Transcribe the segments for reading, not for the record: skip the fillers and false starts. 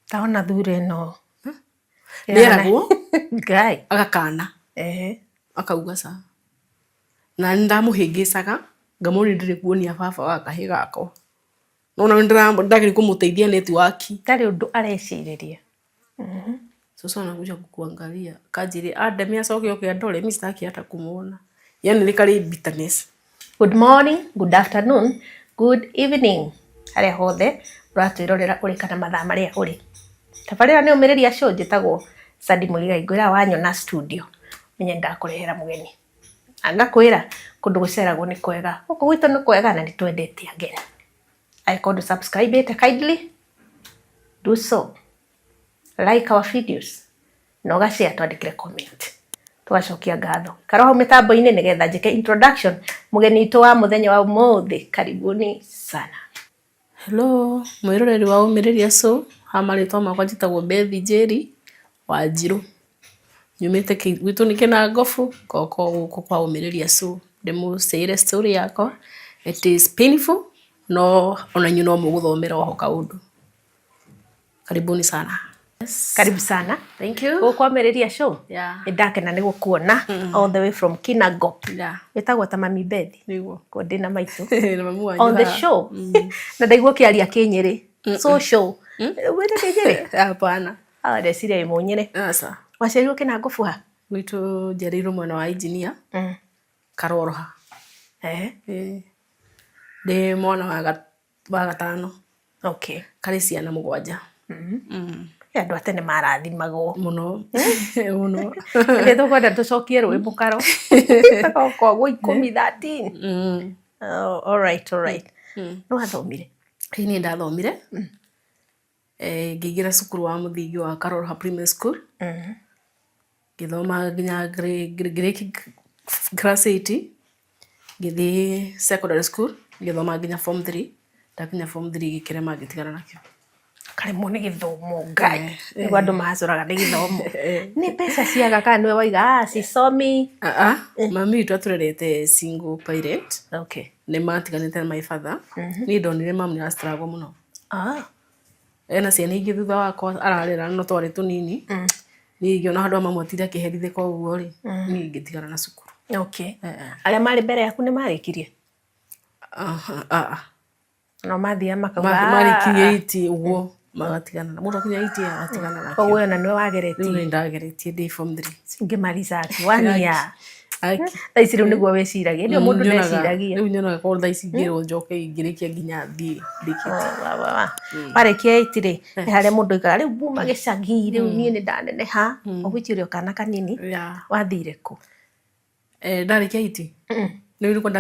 Ndona thura ĩno. Nĩeragwo. Ngai. Agakana. Ehe. Akauga ca. Na nĩ ndamũhĩngĩcaga ngamwĩra ndirĩ kuonia baba wa kahĩĩ gakwa. No na nĩ kũmũteithia network. Ndarĩ ũndũ arecirĩria. Sasa anakuja kukuangalia kanjĩre andeme acoke oke andore mi sitaki hata kumuona. Yani nĩ karĩ bitterness. Good morning, good afternoon, good evening. Harĩa hothe ũratwĩrorera ũrĩ kana mathaa marĩa ũrĩ. Tabarĩra nĩ ũmĩrĩria show, njĩtagwo Sandi Mũigai. Ngwĩra wanyona studio menye ndakũrehera mũgeni. Na ngakwĩra kũndũ gũceragwo nĩ kwega. Gũkũ gwitũ nĩ kwega na nĩ twendete ageni. Angĩkorwo ndũ subscribe kindly do so. Like our videos na ũgashare, twandĩkĩre comment, tũgacokia ngatho. Ikara hau mĩtambo-inĩ nĩgetha njĩke introduction mũgeni witũ wa mũthenya wa ũmũthĩ. Karibuni sana. Hello, mwĩroreri wa Ũmĩrĩria Show, ha marĩtwa makwa njĩtagwo Beth Njeri Wanjirũ. Nyumĩte gwitũ nĩ Kĩnangobu, ngoka gũkũ kwa Ũmĩrĩria Show ndĩmũcĩre story yakwa. It is painful, no ona inyuĩ no mũgũthomera oho kaũndũ. Karibuni sana. Yes. Karibu sana. Thank you. Gũkũ Ũmĩrĩria Show. Yeah. Nĩ ndakena nĩ gũkuona all the way from Kinangop. Wĩtagwo ta Mami Beth. Nĩguo. Ko ndĩ na maitũ. Na mamu wanyu On the haha. show. Na ndaigua ũkĩaria Kĩnyĩrĩ. So show. Wĩte Kĩnyĩrĩ? Hapana. Ah, ndeciria wĩ Mũnyĩrĩ. Aca. Waciarirwo Kĩnangobu ha? Gwitũ njiarĩirwo mwena wa Engineer, Karoroha. Ehe. Ĩĩ. Ndĩ mwana wa gatano. Karĩ ciana mũgwanja. Andũ a tene marathimagwo. Mũno. Mũno. Nĩ tũkwenda tũcokie rũĩ mũkaro. Koguo 10, 13. Oh, all right, all right. Nĩ wathomire? Ĩĩ, niĩ ndathomire. Ngĩingĩra cukuru wa mũthingi wa Karoroha Primary School. Ngĩthoma nginya ngĩrĩkia class 8, ngĩthiĩ secondary school, ngĩthoma nginya form 3. Ndakinya form 3 gĩkĩrema, ngĩtigana nakĩo. Karemwo nĩ gĩthomo, Ngai. Nĩguo andũ macũraga nĩ gĩthomo. Nĩ mbeca ciaga kana nĩwe waiga, "Ah, sisomi"? Ah, mami witũ atũrerete single parent. Nĩ matiganĩte na my father. Niĩ ndonire mamu nĩ arastruggle mũno. Ena ciana ingĩ thutha wakwa ararera, no twarĩ tũnini. Niĩ ngĩona handũ ha mamu atinde akĩherithĩka ũguo rĩ, niĩ ngĩtigana na cukuru. Arĩa marĩ mbere yaku nĩ marĩkirie? Aha, ah. No mathiaga makauga, Marĩkirie "Ah." 8 ũguo magatigana. Mũndũ akinya 8 agatigana nakĩo. Koguo ona nĩwe wageretie. Rĩu nĩ ndageretie ndĩ form 3. Ngĩmaliza ati one year. Aki. Thaa ici rĩu nĩguo wĩciragia. Hĩndĩ ĩyo mũndũ ndeciragia. Rĩu nyonaga korwo thaa ici ingĩrwo njoke ingĩrĩkia nginya thiĩ ndĩkĩtie. Oh, wa, wa, wa. Warĩkia 8 rĩ, nĩ harĩa mũndũ oigaga rĩu mbuma gĩcagi, rĩu niĩ nĩ ndaneneha. Ũgwĩciria ũrĩ o kana kanini. Wathire kũ? Ndarĩkia 8 nĩ nĩguo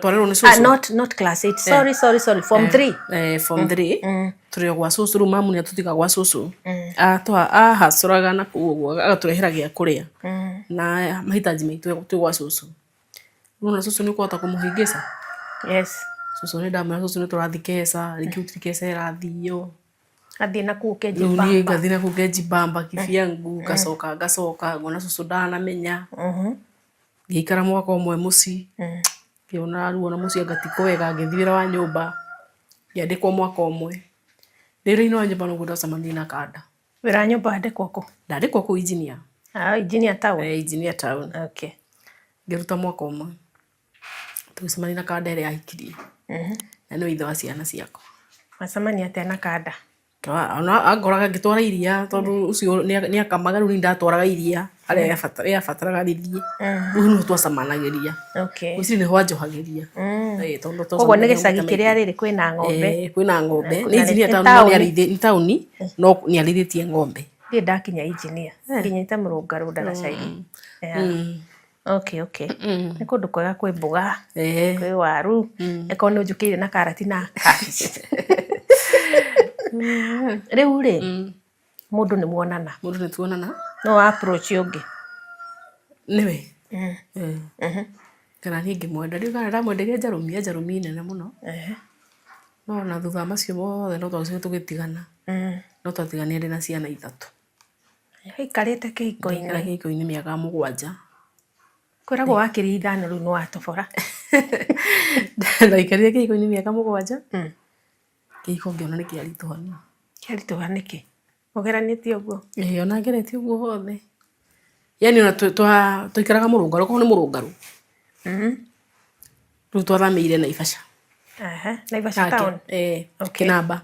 twarerwo nĩ Ah, cũcũ. not class 8. Sorry, sorry, sorry. Form 3. Form 3 tũrĩ o gwa cũcũ. Rĩu mamu nĩ atũtiga gwa cũcũ, ahacũraga na kũu ũguo agatũrehera gĩa kũrĩa na mahitaji maitũ twĩ gwa cũcũ. Rĩu ona cũcũ nĩ ũkũhota kũmũhĩngĩca. Cũcũ nĩ ndamwĩra, "Cũcũ, nĩ tũrathiĩ keca rĩngĩ, gũtirĩ keca ĩrathio." Athiĩ na kũu Rĩu niĩ kejibamba. Ngathiĩ na kũu ngejibamba kivyangu, ngacoka ngacoka ngona cũcũ ndanamenya. Ngĩikara mwaka ũmwe mũciĩ, ngĩona rĩu ona mũciĩ anga ti kwega, ngĩthiĩ wĩra wa nyũmba, ngĩandĩkwo mwaka ũmwe. Ndĩ wĩra-inĩ wa nyũmba noguo ndacemanirie na kanda. Wĩra wa nyũmba wandĩkwo kũ? Ndandĩkwo kũu Engineer. Ah, Engineer town. Eh, Engineer town. Ngĩruta mwaka ũmwe, tũgĩcemania na kanda ĩrĩa yahikirie na nĩwe ithe wa ciana ciakwa. Macemania atĩa na kanda? Ona angoraga ngĩtwara iria, tondũ ũcio nĩ akamaga. Rĩu niĩ ndatwaraga iria harĩa rĩabataraga rĩthiĩ, rĩu nĩho twacemanagĩria. Ngwĩciria nĩho anjohagĩria. Tondũ Koguo nĩ twacemanagia gĩcagi maita kĩrĩa maingĩ. rĩrĩ kwĩna ng'ombe. Kwĩna ng'ombe. Na Nĩ Engineer nĩ town, no taũni. nĩ taũni, no nĩ arĩithĩtie ng'ombe. Ndirĩ ndakinya Engineer. Nginyĩte Mũrũngarũ ndaraca-inĩ. Yeah. Okay. Nĩ kũndũ kwega, kwĩ mboga, kwĩ waru, ĩkorwo nĩ ũnjũkĩire na karati na cabbage. Rĩu rĩ, mũndũ nĩ muonana. Mũndũ nĩ tuonana. No approach ũngĩ. Nĩwe. Kana niĩ ngĩmwenda, ndiũĩ kana ndamwendeire njarũmi, njarũmi nene mũno. No ona thutha wa macio mothe no twacokire tũgĩtigana. No twatiganire ndĩna ciana ithatũ. Waikarĩte kĩhiko-inĩ? Ndaikara kĩhiko-inĩ mĩaka 7. Kwĩragwo wakĩria 5 rĩu nĩ watobora. Ndaikarire kĩhiko-inĩ mĩaka 7. Kĩhiko ngĩona nĩ kĩaritũha. Kĩaritũha nĩkĩ? Ũgeranĩtie ũguo? Ĩĩ ona ngeretie ũguo hothe. Yaani ona twaikaraga mũrũngarũ, okorwo nĩ mũrũngarũ. Rĩu twathamĩire Naivasha. Naivasha town? Ĩĩ, Kĩnamba.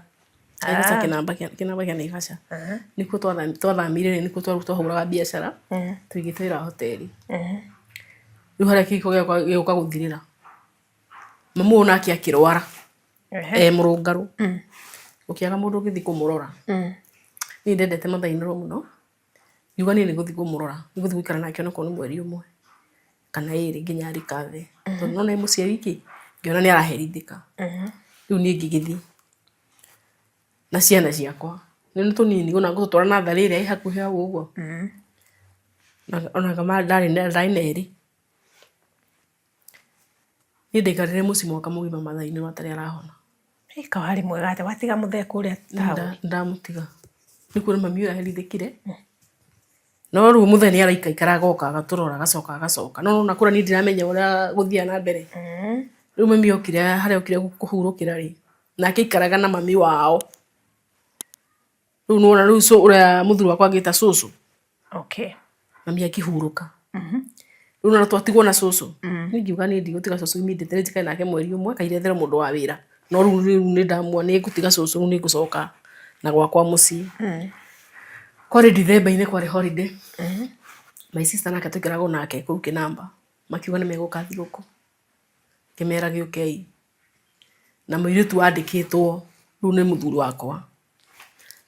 Naivasha Kĩnamba, Kĩnamba kĩa Naivasha. Nĩkuo twathamĩire nĩkuo twahũraga biacara, tũigĩte wĩra wa hoteli. Rĩu harĩa kĩhiko gĩakwa gĩgũka gũthirĩra, mamu ũyũ nake akĩrwara e mũrũngarũ. Gũkĩaga mũndũ ũngĩthiĩ kũmũrora. Niĩ ndendete mother-in-law mũno, ngiuga niĩ nĩngũthiĩ kũmũrora, nĩngũthiĩ gũikara nake onakorwo nĩ mweri ũmwe kana 2 nginya a recover. Tondũ nĩwona e mũciĩ e wiki, ngĩona nĩ araherithĩka. Rĩu niĩ ngĩgĩthiĩ na ciana ciakwa, nĩ tũnini ona ngũtũtwara natharĩ ĩrĩa ĩ hakuhĩ hau ũguo. Ona ndarĩ na 2. Niĩ ndaikarire mũciĩ mwaka mũgima mother-in-law atarĩ arahona. Kaĩ warĩ mwega atĩa watiga mũthee kũrĩa taũni? Ndamũtiga. Nĩ kuona mami ũyũ aherithĩkire. No rĩu mũthee nĩ araikaikara agoka agatũrora agacoka agacoka. No nĩwona kũrĩa niĩ ndiramenya ũrĩa gũthiaga na mbere. Rĩu mami okire harĩa okire kũhurũkĩra rĩ, nake aikaraga na mami wao. Rĩu nĩwona rĩu ũrĩa mũthuri wakwa angĩta cũcũ. Okay. Mami akĩhurũka. Rĩu nĩwona twatigwo na cũcũ. Niĩ ngiuga niĩ ndigũtiga cũcũ immediately njikare nake mweri ũmwe kaira ethere mũndũ wa wĩra. No rĩu rĩu nĩ ndamua nĩ ngũtiga cũcũ rĩu nĩ ngũcoka na gwakwa mũciĩ. Kwarĩ December-inĩ kwarĩ holiday. My sister nake twaikaraga nake kũu Kĩnamba makiuga nĩ megũka thigũkũ. Ngĩmera gĩũkei. Na mũirĩtu wandĩkĩtwo rĩu nĩ mũthuri wakwa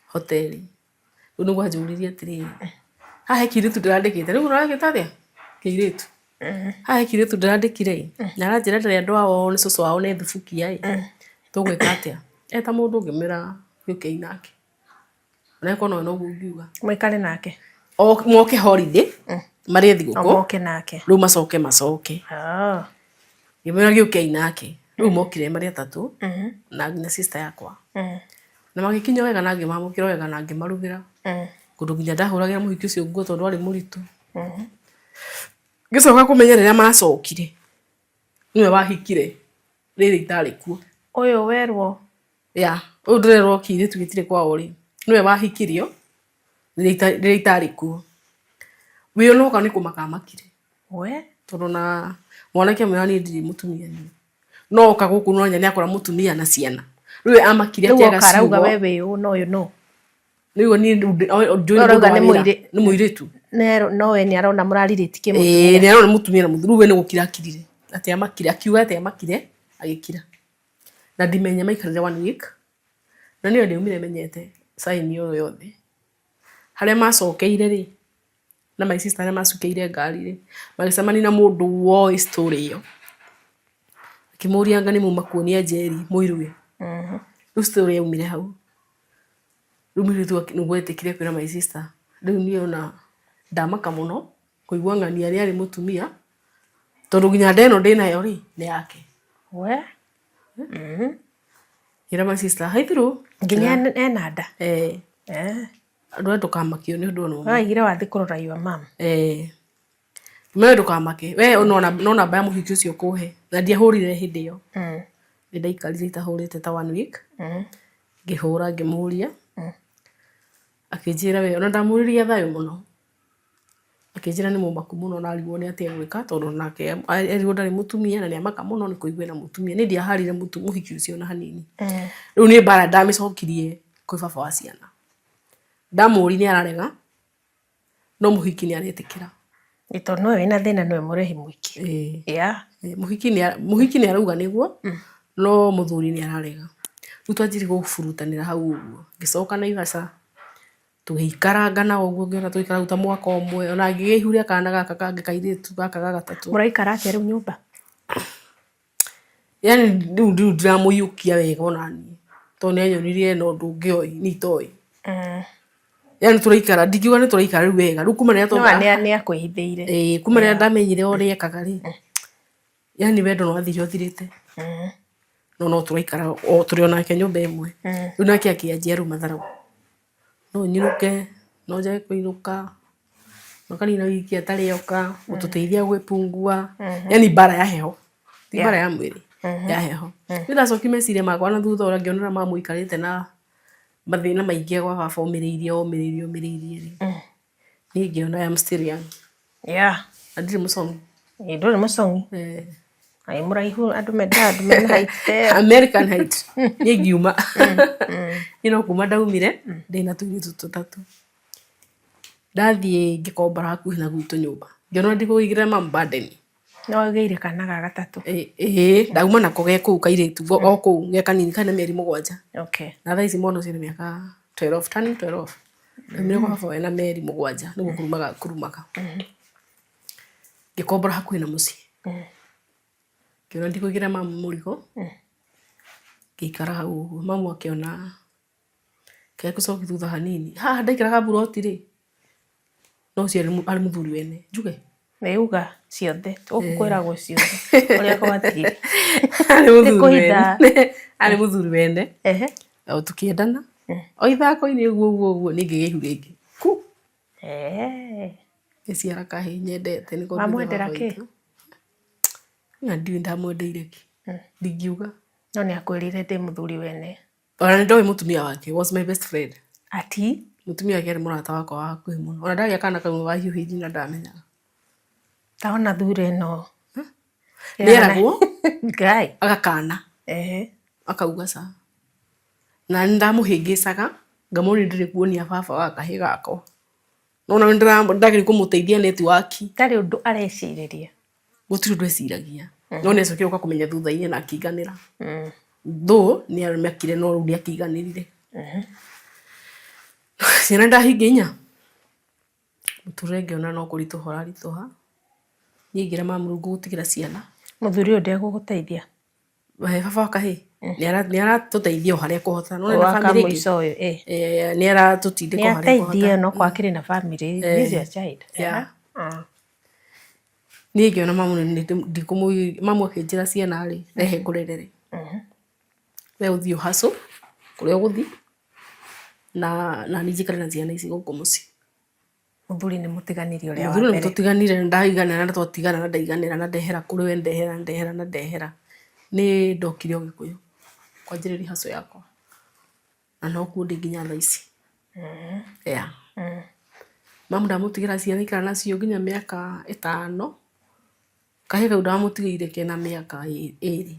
hoteli. Rĩu nĩguo anjũririe atĩrĩrĩ, haha he kĩirĩtu ndĩrandĩkĩte, rĩu ũragĩta atĩa? Kĩirĩtu. Haha he kĩirĩtu ndĩrandĩkire ĩ, na aranjĩra ndarĩ andũ ao nĩ cũcũ wao nĩ thubukia ĩ, tũgwĩka atĩa? Eta mũndũ ngĩmwĩra gĩũkei nake. Onakorwo no noguo ũngiuga. Mũikare nake? Moke holiday, marĩe thigũkũ. Moke nake. Rĩu macoke macoke. Ngĩmwĩra gĩũkei nake. Rĩu mokire marĩ atatũ na nginya sister yakwa. Na magĩkinya wega na ngĩmamũkĩra wega na ngĩmarugĩra. Kũndũ nginya ndahũragĩra mũhiki ũcio nguo tondũ warĩ mũritũ. Ngĩcoka kũmenya rĩrĩa macokire, nĩwe wahikire rĩrĩ itarĩ kuo. Ũyũ werwo? Yeah, ũyũ ndĩrerwo kĩirĩtu gĩtirĩ kwao rĩ, nĩwe wahikirio rĩrĩa itarĩ kuo. Wĩ onoka nĩ kũmaka amakire. We? Tondũ na mwanake amwĩra niĩ ndirĩ mũtumia niĩ. No oka gũkũ no nĩ akora mũtumia na ciana. Rĩu amakire Rĩu akĩaga oka arauga ciugo. we wĩ ũ na ũyũ nũ? Rĩu niĩ njũĩ Ũrauga nĩ nĩ mũndũ wa wĩra. mũirĩ- Nĩ mũirĩtu. No we nĩ arona mũrarirĩti Ĩĩ, kĩmũtumia. nĩ arona mũtumia na mũthuri. Rĩu we nĩ gũkira akirire. Atĩ amakire, akiuga atĩ amakire, agĩkira. Na ndimenya maikarire one week. Na niĩ ndiaumire menyete sign ĩyo yothe. Harĩa macokeire rĩ, na my sister arĩa macokeire ngari rĩ, magĩcemania na mũndũ woĩ story ĩyo. Akĩmũria anga nĩ mauma kuonia Njeri mũiruwe. Rĩu story yaumire hau. Rĩu mũirĩtu nĩguo etĩkire kwĩra my sister. Rĩu niĩ ona ndamaka mũno kũigua ng'ania nĩ arĩ mũtumia, tondũ nginya nda ĩno ndĩnayo rĩ, nĩ yake. We? Ngĩra my sister, haithirũ. Nginya ena nda? Ĩĩ. Andũ aya ndũkamakio nĩ ũndũ ona ũmwe. Waigire wathiĩ kũrora your mom. Ĩĩ. We ndũkamake. We no namba ya mũhiki ũcio ũkũhe. Na ndiahũrire hĩndĩ ĩyo. Nĩ ndaikarire itahũrĩte ta one week. Ngĩhũra ngĩmũria. Akĩnjĩra we, ona ndamũririe thayũ mũno. Akĩnjĩra nĩ mũmaku mũno na arigwo nĩ atĩa egwĩka tondũ nake erirwo ndarĩ mũtumia na nĩ amaka mũno nĩ kũigua ena mũtumia. Niĩ ndiaharire mũhiki ũcio ona hanini. Rĩu niĩ mbara ndamĩcokirie kwĩ baba wa ciana. Ndamũria nĩ ararega, no mũhiki nĩ aretĩkĩra. Ĩ tondũ nĩwe wĩna thĩna nĩwe mũrehi mũhiki. Ĩĩ. Yeah. Mũhiki nĩ arauga nĩguo, no mũthuri nĩ ararega. Rĩu twanjirie gũburutanĩra hau ũguo. Ngĩcoka Naivasha, tũgĩikaranga nao ũguo ngĩona tũgĩikara ta mwaka ũmwe, ona ngĩgĩa ihu rĩa kana gaka kangĩ kairĩtu gaka ga gatatũ. Mũraikara atĩa rĩu nyũmba? Yaani rĩu rĩu ndiramũiyũkia wega ona niĩ, tondũ nĩ anyonirie ena ũndũ ũngĩ oĩ niĩ itoĩ. Yaani tũraikara, ndingiuga nĩ tũraikara rĩu wega, rĩu kuma rĩrĩa No nĩ akwĩhithĩire. Ĩĩ, kuma rĩrĩa ndamenyire ũrĩa ekaga rĩ, yaani wendo nĩ wathire ũthirĩte. No no tũraikara o tũrĩ o nake nyũmba ĩmwe. Rĩu nake akĩanjia rĩu matharau. No nyinũke, no njage kũinũka, Makanina wiki atarĩ oka gũtũteithia gwĩpungua, yani mbara ya heho, ti mbara ya mwĩrĩ, ya heho. Nĩ ndacokia meciria makwa na thutha ũrĩa ngĩonera mamu aikarĩte na mathĩna maingĩ gwa baba omĩrĩirie omĩrĩirie omĩrĩirie rĩ, niĩ ngĩona I am still young. Na ndirĩ mũcong'i. Ĩ, ndũrĩ mũcong'i. Eh. Ĩ, mũraihu, andũ mendaga andũ mena height ta ĩyo. American height. Niĩ ngiuma. Niĩ no kuma ndaumire ndĩna tũirĩtu tũtatũ. Ndathiĩ ngĩkombora hakuhĩ na gwitũ nyũmba. Ngĩona ndigũigĩrĩra mamu burden. Nĩ wagĩire kana ga gatatũ? Ĩĩ, ndauma nako ge kũu kairĩtu o kũu ge kanini karĩ na mĩeri 7. Okay. Na thaa ici mwana ũcio nĩ mĩaka 12, turning 12. Ndaumire kwa baba ena mĩeri 7 nĩguo kũrumaga kũrumaga. Ngĩkombora hakuhĩ na mũciĩ. Ngĩona ndigũigĩrĩra mamu mũrigo. Ngĩikara hau ũguo. Mamu akĩona kĩrĩa gũcokia thutha hanini. Haha ndaikaraga mburoti rĩ, no ũcio arĩ mũthuri wene. Njuge? Nĩ uga ciothe. Gũkũ kwĩragwo ciothe. Ũrĩa gwathiĩ. Arĩ mũthuri wene. Arĩ mũthuri wene. O tũkĩendana. O ithako-inĩ ũguo ũguo ũguo niĩ ngĩgĩa ihu rĩngĩ. Ku. Ngĩciara kahĩĩ nyendete. Wamwendera kĩ? Na ndiũĩ ndamwendeire kĩ. Ndingiuga. No nĩ akwĩrire ndĩ mũthuri wene. Ona nĩ ndoĩ mũtumia wake was my best friend. Ati? Mũtumia wake arĩ mũrata wakwa wa hakuhĩ mũno. Ona ndagĩa kana kau wahiũhĩirie na ndamenyaga. Taona thura ĩno. Nĩeragwo. Ngai. Agakana. Akauga ca. Na nĩ ndamũhĩngĩcaga ngamũria ndirĩ kuonia baba wa kahĩĩ gakwa. No ona nĩ ndĩrageria kũmũteithia network. Ndarĩ ũndũ arecirĩria. Gũtirĩ ũndũ eciragia. No nĩ acokire gũka kũmenya thutha-inĩ na akĩiganĩra. Though nĩ amakire no rĩu nĩ akĩiganĩrire. Ciana ndahingia 4. Mũtũrĩre ngĩona no kũritũha ũraritũha. Niĩ ngĩra mamu rĩu ngũgũtigĩra ciana. Mũthuri ũyũ ndegũgũteithia? Baba wa kahĩĩ nĩ aratũteithia o harĩa ekũhota. Nĩ wona Wa family ĩngĩ? kamũico ũyũ, ĩ. Nĩ aratũtindĩka Nĩ o harĩa ekũhota. ateithie no kwa akĩrĩ na family. This is your child. Niĩ ngĩona mamu mamu akĩnjĩra ciana rĩ, rehe ngũrerere. We ũthiĩ ũhacũ kũrĩa ũgũthiĩ na niĩ njikare na ciana ici gũkũ mũciĩ. Mũthuri nĩ mũtiganĩrie ũrĩa wa Mũthuri nĩ mbere. tũtiganire ndaiganĩra na twatigana na ndaiganĩra na ndehera kũrĩ we ndehera ndehera na ndehera. Nĩ ndokire Ũgĩkũyũ kwanjĩrĩria hustle yakwa. Na nokuo ndĩ nginya thaa ici. Yeah. Mamu ndamũtigĩra ciana aikara nacio nginya mĩaka 5. Kahĩĩ kau ndamũtigĩire kena mĩaka 2.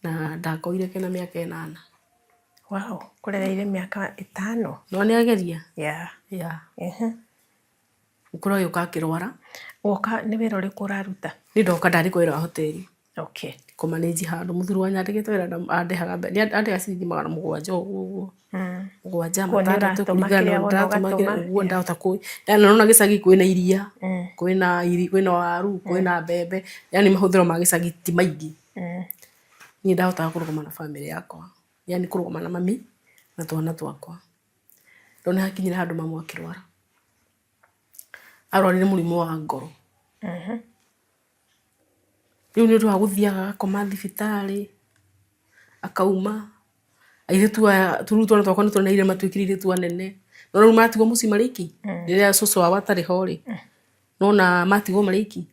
Na ndakoire kena mĩaka 8. Wow, kũrereire mĩaka 5. No nĩ ageria? Yeah. Yeah. Mũkũrũ agĩũka akĩrwara. Woka nĩ wĩra ũrĩkũ ũraruta? Niĩ ndoka ndarĩ kwa wĩra wa hoteli. Okay. Kũmanage handũ. Mũthuri wanyandĩkĩte wĩra andĩhaga andĩhaga ciringi 700 ũguo ũguo. 7 Koguo nĩ 6 ũratũma kũringana kĩrĩa na wona ndĩratũma kĩrĩa ũgatũma. ũguo ndahota kũ yani nĩwona gĩcagi kwĩna iria, kwĩna waru, kwĩna mbembe, yani mahũthĩro ma gĩcagi ti maingĩ. Niĩ ndahotaga kũrũgama na bamĩrĩ yakwa, yani kũrũgama na mami na twana twakwa. No nĩ hakinyire handũ mamu akĩrwara. Arwarire mũrimũ wa ngoro. Rĩu nĩ ũndũ wa gũthiaga agakoma thibitarĩ, akauma, airĩtu aya rĩu twana twakwa nĩ tũneneire matuĩkire airĩtu anene. No rĩu matigwo mũciĩ marĩ aiki, rĩrĩa cũcũ wao atarĩ ho rĩ, nĩwona matigwo marĩ aiki.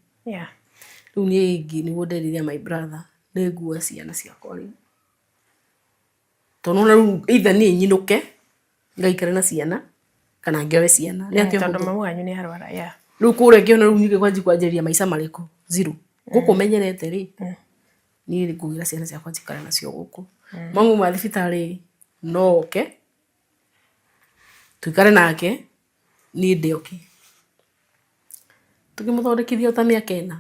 Rĩu niĩ nĩguo nderire my brother nĩ nguoya ciana ciakwa rĩu. Tondũ nĩwona rĩu either niĩ nyinũke ngaikare na ciana kana ngĩoe ciana. Nĩ atĩa Tondũ ũhũthũ? mamu wanyu nĩ arwara. Yeah. Rĩu kũrĩa ngĩona rĩu niĩ kwanjia kwanjĩrĩria maica marĩkũ? Zero. Gũkũ menyerete rĩ, niĩ ngũgĩra ciana ciakwa njikare nacio gũkũ. Mamu ma thibitarĩ no oke, tũikare nake, niĩ ndĩ okay. Tũkĩmũthondekithia o ta mĩaka 4.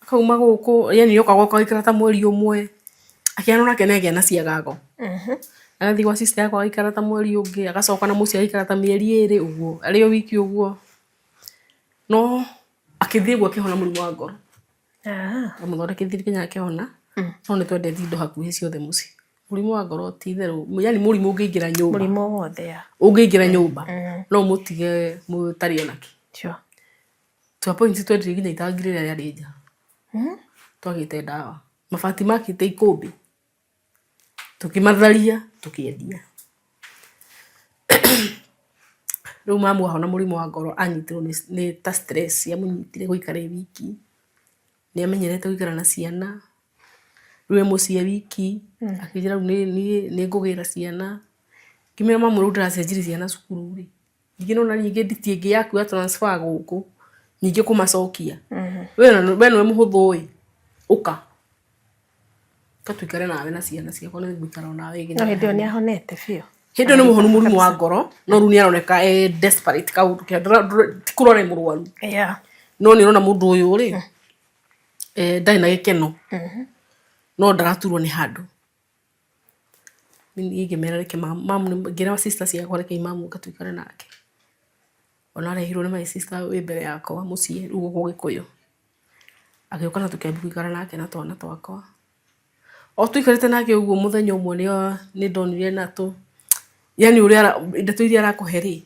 Akauma gũkũ, yani oka gwakwa agaikara ta mweri ũmwe, akĩona onake nĩ agĩa na ciagago. Agathiĩ gwa sister yakwa agaikara ta mweri ũngĩ, agacoka na mũciĩ agaikara ta mĩeri 2 ũguo, arĩ o wiki ũguo. No akĩthiĩ ũguo akĩhona mũrimũ wa ngoro. Ndamũthondekithirie nginya akĩhona, no nĩ twendetie indo hakuhĩ ciothe mũciĩ. Mũrimũ wa ngoro ti itherũ, yani mũrimũ ũngĩingĩra nyũmba. Mũrimũ wothe, yeah. Ũngĩingĩra nyũmba, no ũmũtige mũtarĩ ona kĩ. Sure. To a point twendirie nginya itangi rĩrĩa rĩarĩ nja. Twagĩte ndawa. Mabati makĩte ikũmbĩ. Tũkĩmatharia, tũkĩendia. Rĩu mamu ahona mũrimũ wa ngoro anyitirwo nĩ ta stress yamũnyitire gũikara e wiki. Nĩ amenyerete gũikara na ciana, rĩu e mũciĩ e wiki, akĩnjĩra rĩu niĩ nĩ ngũgĩra ciana. Ngĩmwĩra mamu rĩu ndĩracenjirie ciana cukuru rĩ, ningĩ nĩwona ningĩ nditi ĩngĩ yaku ya transfer gũkũ, ningĩ kũmacokia. We nĩwe mũhũthũ ĩ, ũka. Ũka tũikare nawe na ciana ciakwa nĩ ngũikara o nawe No hĩndĩ ĩyo nĩ ahonete biũ. Hĩndĩ ĩyo nĩ mũhonu mũrimũ wa ngoro, no rĩu nĩ aroneka e desperate kaũndũ ti kũrwara e mũrwaru. No nĩ ũrona mũndũ ũyũ rĩ, ndarĩ na gĩkeno, no ndaraturwo nĩ handũ. Niĩ ngĩmera reke mamu, ngĩra sister ciakwa rekei mamu oke tũikare nake. Ona arehirwo nĩ my sister wĩ mbere yakwa mũciĩ rĩu gũkũ Gĩkũyũ. Agĩũka na tũkĩambia gũikara nake na twana twakwa. O tũikarĩte nake ũguo mũthenya ũmwe nĩ ndonire na tũ, yaani ũrĩa ndeto iria arakũhe rĩ,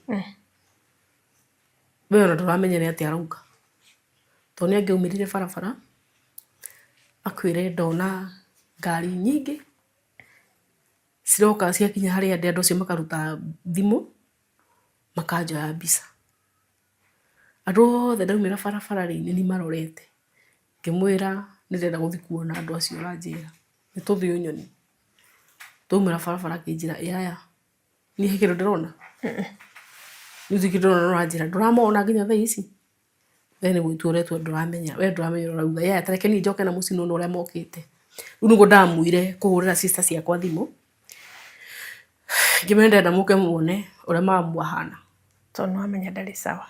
we ona ndũramenya nĩ atĩa arauga. Tondũ nĩ angĩaumĩrire barabara akwĩre ndona ngari nyingĩ ciroka ciakinya harĩa ndĩ andũ acio makaruta thimũ makanjoya mbica. Andũ othe ndaumĩra barabara rĩ, nĩ niĩ marorete. Ngĩmwĩra nĩ ndĩrenda gũthiĩ kuona andũ acio ũranjĩra, nĩ tũthiĩ ũnyonie. Twaumĩra barabara akĩnjĩra ĩ aya, niĩ he kĩndũ ndĩrona? Niĩ gũtirĩ kĩndũ ndĩrona na ũranjĩra ndũramona nginya thaa ici? We nĩ gwĩtua ũretua ndũramenya, we ndũramenya ũrĩa ũrauga. Ĩ aya ta reke niĩ njoke na mũciĩ none ũrĩa mokĩte. Rĩu nĩguo ndamuire kũhũrĩra sister ciakwa thimũ, ngĩmera ndĩrenda mũke muone ũrĩa mamu ahana. Tondũ nĩ wamenya ndarĩ sawa.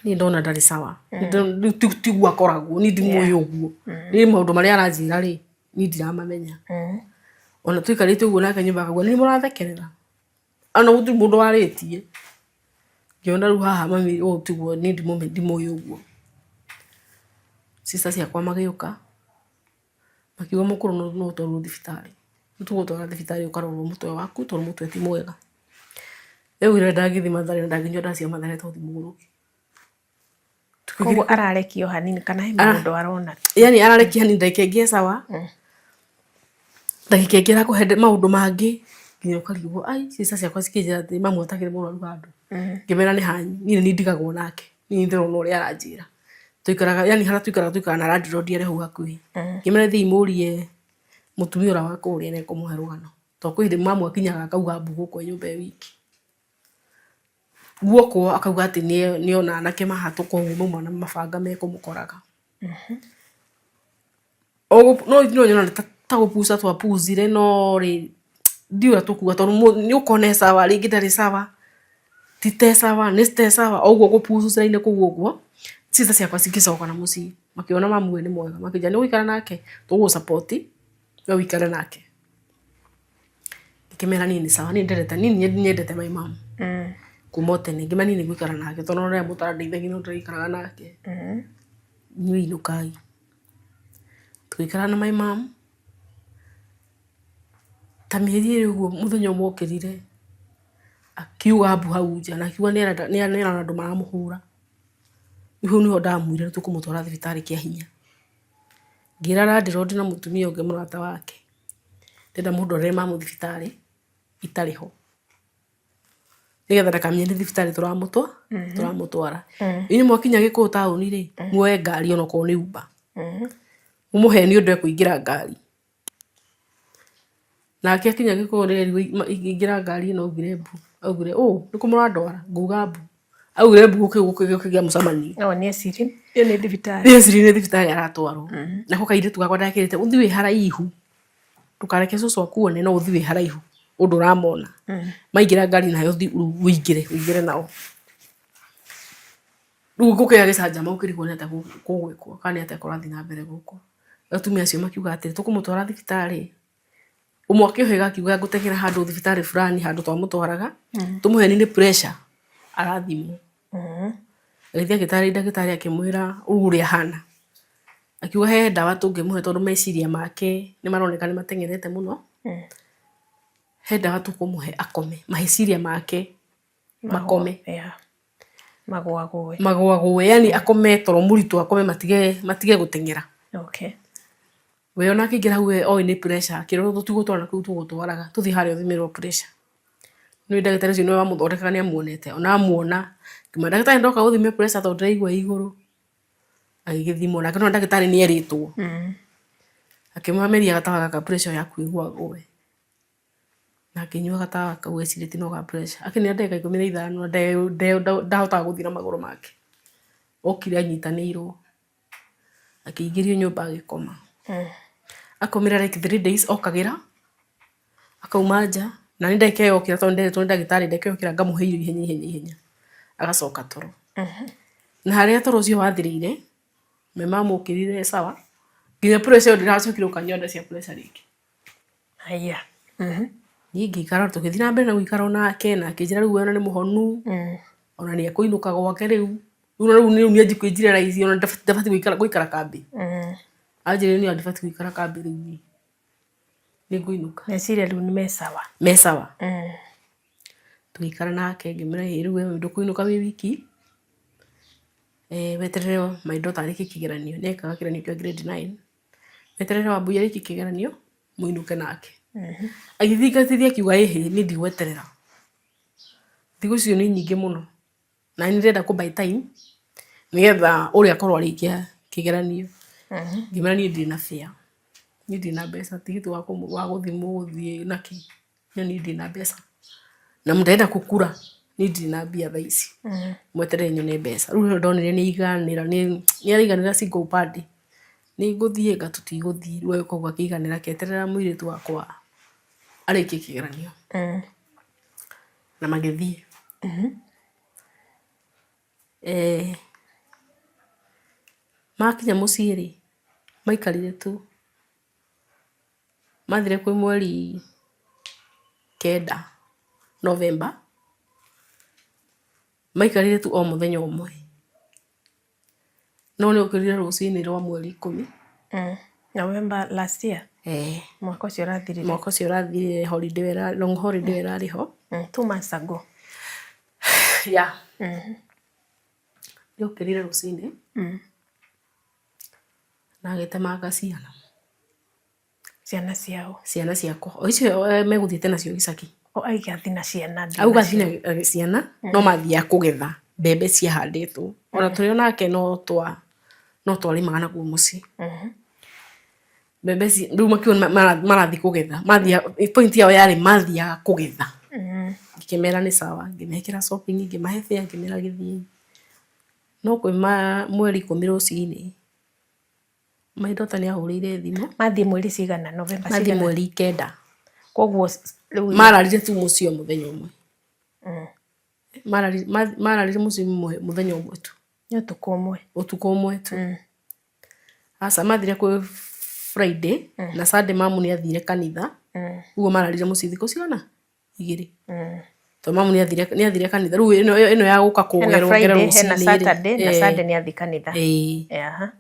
Niĩ ndona ndarĩ sawa. Rĩu tiguo akoragwo, niĩ ndimũĩ ũguo. Niĩ maũndũ marĩa aranjĩra rĩ, niĩ ndiramamenya. Ona tũikarĩte ũguo nake nyũmba akauga nĩ niĩ mũrathekerera? Ona gũtirĩ mũndũ warĩtie. Ngĩona rĩu haha mami ũũ tiguo niĩ ndimũĩ ũguo. Sister ciakwa magĩũka, makiuga mũkũrũ no ũtwarwo thibitarĩ. Nĩ tũgũgũtwara thibitarĩ ũkarorwo mũtwe waku tondũ mũtwe ti mwega. Rĩu ndangĩthiĩ Mathare na ndangĩnyua ndawa cia Mathare tondũ ti mũgũrũki. Koguo ararekia o hanini kana he maũndũ arona. Yani ararekia hanini ndagĩka ĩngĩ e sawa, ndagĩka ĩngĩ arakũhe maũndũ mangĩ nginya ũkarigwo ai cica ciakwa cikĩnjĩra atĩ mamu atakĩrĩ mũrwaru handũ. Ngĩmera nĩ hanyu niĩ nĩ niĩ ndigagwo nake niĩ nĩ ndĩrona ũrĩa aranjĩra. Tũikaraga yani harĩa tũikaraga tũikaraga na landlord arĩ hau hakuhĩ. Ngĩmera thiĩi mũrie mũtumia ũrĩa wa kũrĩa nĩ ekũmũhe rũgano. Tondũ kwĩ hĩndĩ mamu akinyaga akauga mbu gũkũ e nyũmba e wiki. Guoko akauga atĩ nĩona anake mahatũka ũguo mauma na mabanga mekũmũkoraga. No nyone ta gũpuca twapucire no rĩ, ndiũĩ ũrĩa tũkuga tondũ nĩ ũkona e sawa rĩngĩ ndarĩ sawa, ti te sawa, nĩ te sawa, o ũguo gũpucania kũu ũguo, sister ciakwa cigĩcoka na mũciĩ makĩona mamu we nĩ mwega makĩnjĩra nĩ ũgũikara nake? Tũgũgũ support we ũikare nake. Ngĩkĩmera niĩ nĩ sawa, niĩ ndendete, niĩ nĩ nyendete my mom kuma o tene, ngĩmera niĩ nĩ ngũikara nake tondũ ona rĩrĩa mũtarandeithagia no ndĩraikaraga nake, inyuĩ inũkai. Tũgĩikara na my mom ta mĩeri ĩrĩ ũguo mũthenya ũmwe okĩrire akiuga mbu hau nja na akiuga nĩ arona andũ maramũhũra. Rĩu hau nĩho ndamwĩrire nĩ tũkũmũtwara thibitarĩ kĩa hinya. Ngĩra landlord na mũtumia ũngĩ mũrata wake. Ndĩrenda mũndwarĩre mamu thibitarĩ itarĩ ho. Nĩgetha ndakamenye nĩ thibitarĩ tũramũtwara. Inyuĩ mwakinya Gĩkũyũ taũni rĩ, muoye ngari onokorwo nĩ Uber. Mũmũhenie ũndũ ekũingĩra ngari. Nake akinya Gĩkũyũ rĩ, ingĩra ngari ĩno augire mbu. Augire ũ nĩkũ mũrandwara? Nguga mbu. Augire mbu gũkĩgĩa mũcemanio. No nĩ ecirie ĩyo nĩ thibitarĩ. Nĩ ecirie nĩ thibitarĩ aratwarwo. Nako kairĩtu gakwa ndekĩrĩte ũthiĩ wĩ haraihu ndũkareke cũcũ akuone no ũthiĩ wĩ haraihu ũndũ ũramona. Maingĩra ngari nawe ũthiĩ ũingĩre ũingĩre nao. Rĩu gũkĩgĩa gĩcanjama ũkĩrigwo nĩ atĩa gũgwĩkwo kana nĩ atĩa kũrathiĩ na mbere gũkũ. Atumia acio makiuga atĩrĩ tũkũmũtwara thibitarĩ Ũmwe akĩũhĩga akiuga ngũteng'era handũ thibitarĩ fulani handũ twamũtwaraga tũmũheni nĩ pressure arathimwo. Agĩthiĩ agĩtarĩria ndagĩtarĩ akĩmwĩra ũũ ũrĩa ahana. Akiuga he ndawa tũngĩmũhe tondũ meciria make nĩ maroneka nĩ mateng'erete mũno. He ndawa tũkũmũhe akome meciria make makome. Magũagũe. Magũagũe yani akome toro mũritũ akome matige matige gũteng'era. Okay. We ona akĩingĩra hau we oĩ nĩ pressure akĩrwo tũtigũtwara kũu tũgũtwaraga tũthiĩ harĩa ũthimĩrwo pressure. Nĩ ndagĩtarĩ ũcio nĩwe wamũthondekaga nĩ amuonete ona amuona ngĩmwĩra ndagĩtarĩ ndoka gũthime pressure tondũ ndĩraigua ĩ igũrũ. Agĩgĩthimwo nake no ndagĩtarĩ nĩ erĩtwo. Akĩmwĩra meria gatawa gaka pressure yaku ĩgũagũe. Na akĩnyua gatawa kau ecirĩtie no ga pressure. Akinyia ndagĩka 15 ndahotaga gũthiĩ na magũrũ make. Okire anyitanĩirwo akĩingĩrio nyũmba agĩkoma. Akomire like 3 days okagĩra akauma nja na nĩ ndagĩka ĩyo okĩra tondũ nderĩtwo nĩ ndagĩtarĩ ndagĩka ĩyo okĩra ngamũhe irio ihenya ihenya ihenya agacoka toro. Na harĩa toro ũcio wathirĩire me mamũkĩrire sawa nginya pressure ĩyo ndĩracokire gũkanyua ndawa cia pressure rĩngĩ. Haya. Niĩ ngĩikara tũgĩthiĩ na mbere na gũikara onake na akĩnjĩra rĩu we ona nĩ mũhonu ona nĩ ekũinũka gwake rĩu. Rĩu rĩu rĩu nĩ anjie kwĩnjĩra raici ona ndabatiĩ gũikara kambĩ. Anjĩrire niĩ ona ndibatiĩ gũikara kambĩ rĩu niĩ. Nĩ ngũinũka. Meciria rĩu nĩ me sawa. Me sawa. Tũgĩikara nake ngĩmwĩra ĩ rĩu we ndũkũinũka wĩ wiki weterere my daughter arĩkie kĩgeranio. Nĩ ekaga kĩgeranio kĩa grade 9. Weterere Wambui arĩkie kĩgeranio mũinũke nake. Agĩthingatithia akiuga ĩhĩ niĩ ndigweterera. Thikũ icio nĩ nyingĩ mũno na nĩ ndĩrenda kũ buy time nĩgetha ũrĩa akorwo arĩkia kĩgeranio. Ngĩmwĩra niĩ ndirĩ na fare, niĩ ndirĩ na mbeca tigiti wa gũthiĩ mũgũthiĩ nakĩ. No niĩ ndirĩ na mbeca na mũtirenda kũkura niĩ ndirĩ na mbia thaa ici mweterere nyone mbeca. Rĩu nĩrĩo ndonire nĩ aiganĩra nĩ araiganĩra single upande nĩ ngũthiĩ anga tũtigũthiĩ rĩu koguo akĩiganĩra akĩeterera mũirĩtu wakwa arĩkie kĩgeranio na magĩthiĩ. Makinya mũciĩ rĩ maikarire tu. Mathire kwĩ mweri 9 November, maikarire tu o mũthenya ũmwe. No nĩ okĩrire rũcinĩ rwa mweri 10. November last year? Ĩĩ. Mwaka ũcio ũrathirire? Mwaka ũcio ũrathirire holiday long holiday ĩyo ĩrarĩ ho. 2 months ago. Yeah. Nĩ okĩrire rũcinĩ na agĩtemanga ciana. Ciana ciao? Ciana ciakwa. O icio megũthiĩte nacio gĩcagi. O aiga athiĩ na ciana. Auga athiĩ na ciana no mathiaga kũgetha mbembe ciahandĩtwo. Ona tũrĩ o nake no twa no twarĩmaga nakuo mũciĩ. Mbembe rĩu makiuga marathiĩ kũgetha. Point yao yarĩ mathiaga kũgetha. Ngĩkĩmera nĩ sawa, ngĩmekĩra shopping, ngĩmahe fare, ngĩmera gĩthiĩi. No kwĩ mweri 10 rũcinĩ my daughter nĩ ahũrĩire thimũ. Mathiĩ mweri cigana? November Mathiĩ cigana? mweri 9. Koguo rĩu Mararire tu mũciĩ o mũthenya ũmwe. Mararire mũciĩ mũthenya ũmwe tu. Nĩ ũtukũ ũmwe? Ũtukũ ũmwe tu. Aca mathire kwĩ Friday na Sunday mamu nĩ athire kanitha. Ũguo mararire mũciĩ thikũ cigana? 2. Tondũ mamu nĩ athire kanitha. Rĩu ĩno ya gũka Hena kũgerwo Friday, hena rũcinĩ rĩ. Saturday na Sunday nĩ athiĩ kanitha. Ĩĩ. Aha.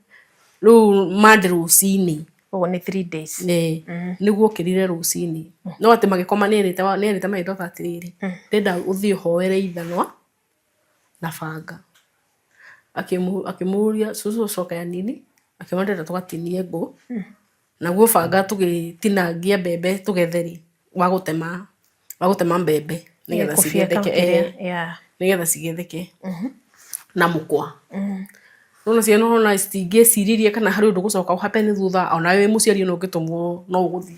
Rĩu Monday rũcinĩ. Ũguo nĩ 3 days. Nĩguo okĩrire rũcinĩ. No atĩ magĩkoma nĩ erĩte my daughter atĩrĩrĩ, ndĩrenda ũthiĩ ũhoere ithanwa na banga. Akĩmũria cũcũ coka ya nini, akĩmwĩra ndĩrenda tũgatinie ngũ, naguo banga tũgĩtinangia mbembe tũgethe rĩ, wa gũtema mbembe nĩgetha Kũbieka cigetheke kĩrĩa, yeah. Nĩgetha cigetheke na mũkwa. Nĩwona ciana ona citingĩciririe kana harĩ ũndũ ũgũcoka ũ happen thutha onawe wĩ mũciari ona ũngĩtũmwo no ũgũthiĩ.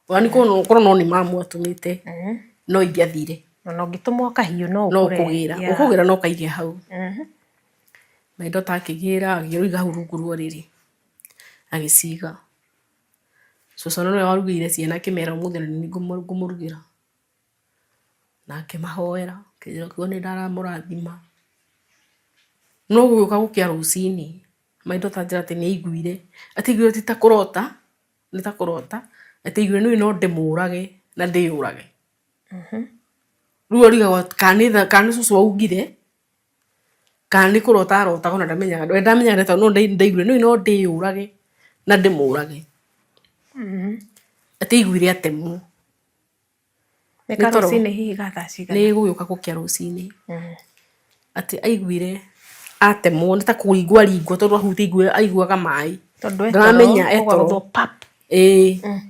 Ona korwo no nĩ mamu atũmĩte no ingĩathire. Ona ũngĩtũmwo kahiũ no No ũkũre. ũkũgĩra. Ũkũgĩra na ũkaige hau. My daughter akĩgĩra agĩiga hau rungu rwa ũrĩrĩ agĩciga. Cũcũ nĩwe warugĩire ciana akĩmera ũmũthĩ ona nĩ niĩ ngũmũrugĩra. Na akĩmahoera akĩnjĩra kiugo nĩ ndaramũrathima. No gũgĩũka gũkĩa rũcinĩ my daughter anjĩra atĩ nĩ aiguire, atĩ aiguire ti ta kũrota, nĩ ta kũrota, atĩ aiguire niĩ no ndĩmũrage na ndĩyũrage. Rĩu arigagwo kana nĩ cũcũ augire kana nĩ kũrota arotaga ona ndamenyaga, we ndamenyaga tondũ no ndaiguire niĩ no ndĩyũrage na ndĩmũrage. Atĩ aiguire atemwo. Nĩ karũcinĩ hihi ga thaa cigana? Nĩ gũgĩũka gũkĩa rũcinĩ. Atĩ aiguire atemwo nĩ ta kũringwo aringwo tondũ ahutia aiguaga maĩ. Tondũ e Ndaramenya toro, e toro. ũgagũthwo pap. Ĩĩ.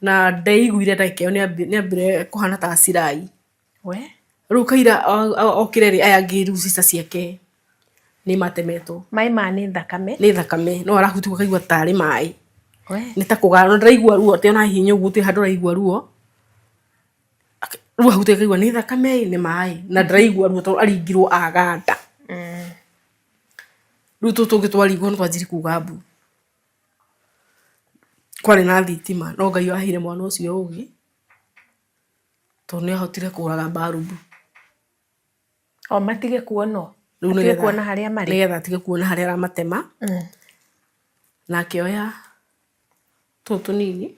Na ndeiguire ndagĩka ĩyo nĩ ambire kũhana ta acirai. We. Rĩu kaira okire rĩ, aya angĩ rĩu cica ciake nĩ matemetwo. Maĩ ma nĩ thakame. Nĩ thakame, no arahutia akaigua tarĩ maĩ. We. Nĩ ta kũgara, ndaraigua ruo, atĩ ona hihinya ũguo gũtirĩ handũ araigua ruo. Rĩu ahutia akaigua nĩ thakame nĩ maĩ, na ndaraigua ruo tondũ aringirwo aganda. Rĩu tũtũ tũngĩ twaringwo nĩ twanjirie kuga mbu. Kwarĩ na thitima, no Ngai aheire mwana ũcio ũgĩ, tondũ nĩ ahotire kũraga mbarubu. O matige kuonwo. Rĩu Matige nĩgetha kuona harĩa marĩ. Nĩgetha atige kuona harĩa aramatema. Na akĩoya tũtũ tũnini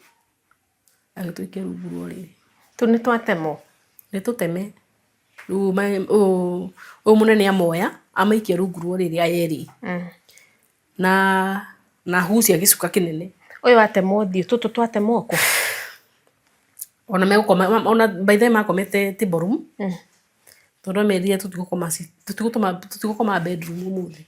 agĩtũikia rungu rwa ũrĩrĩ. Tũu nĩ twatemwo? Nĩ tũteme. Rĩu ũyũ mũnene amoya amaikia rungu rwa ũrĩrĩ aya erĩ. Na ahucia gĩcuka kĩnene. Ũyũ atemwo ũthiũ, tũtũ twatemwo kũ? Ona megũkoma, ona by the way makomete table room. Tondũ amerire tũtigũkoma bedroom ũmũthĩ.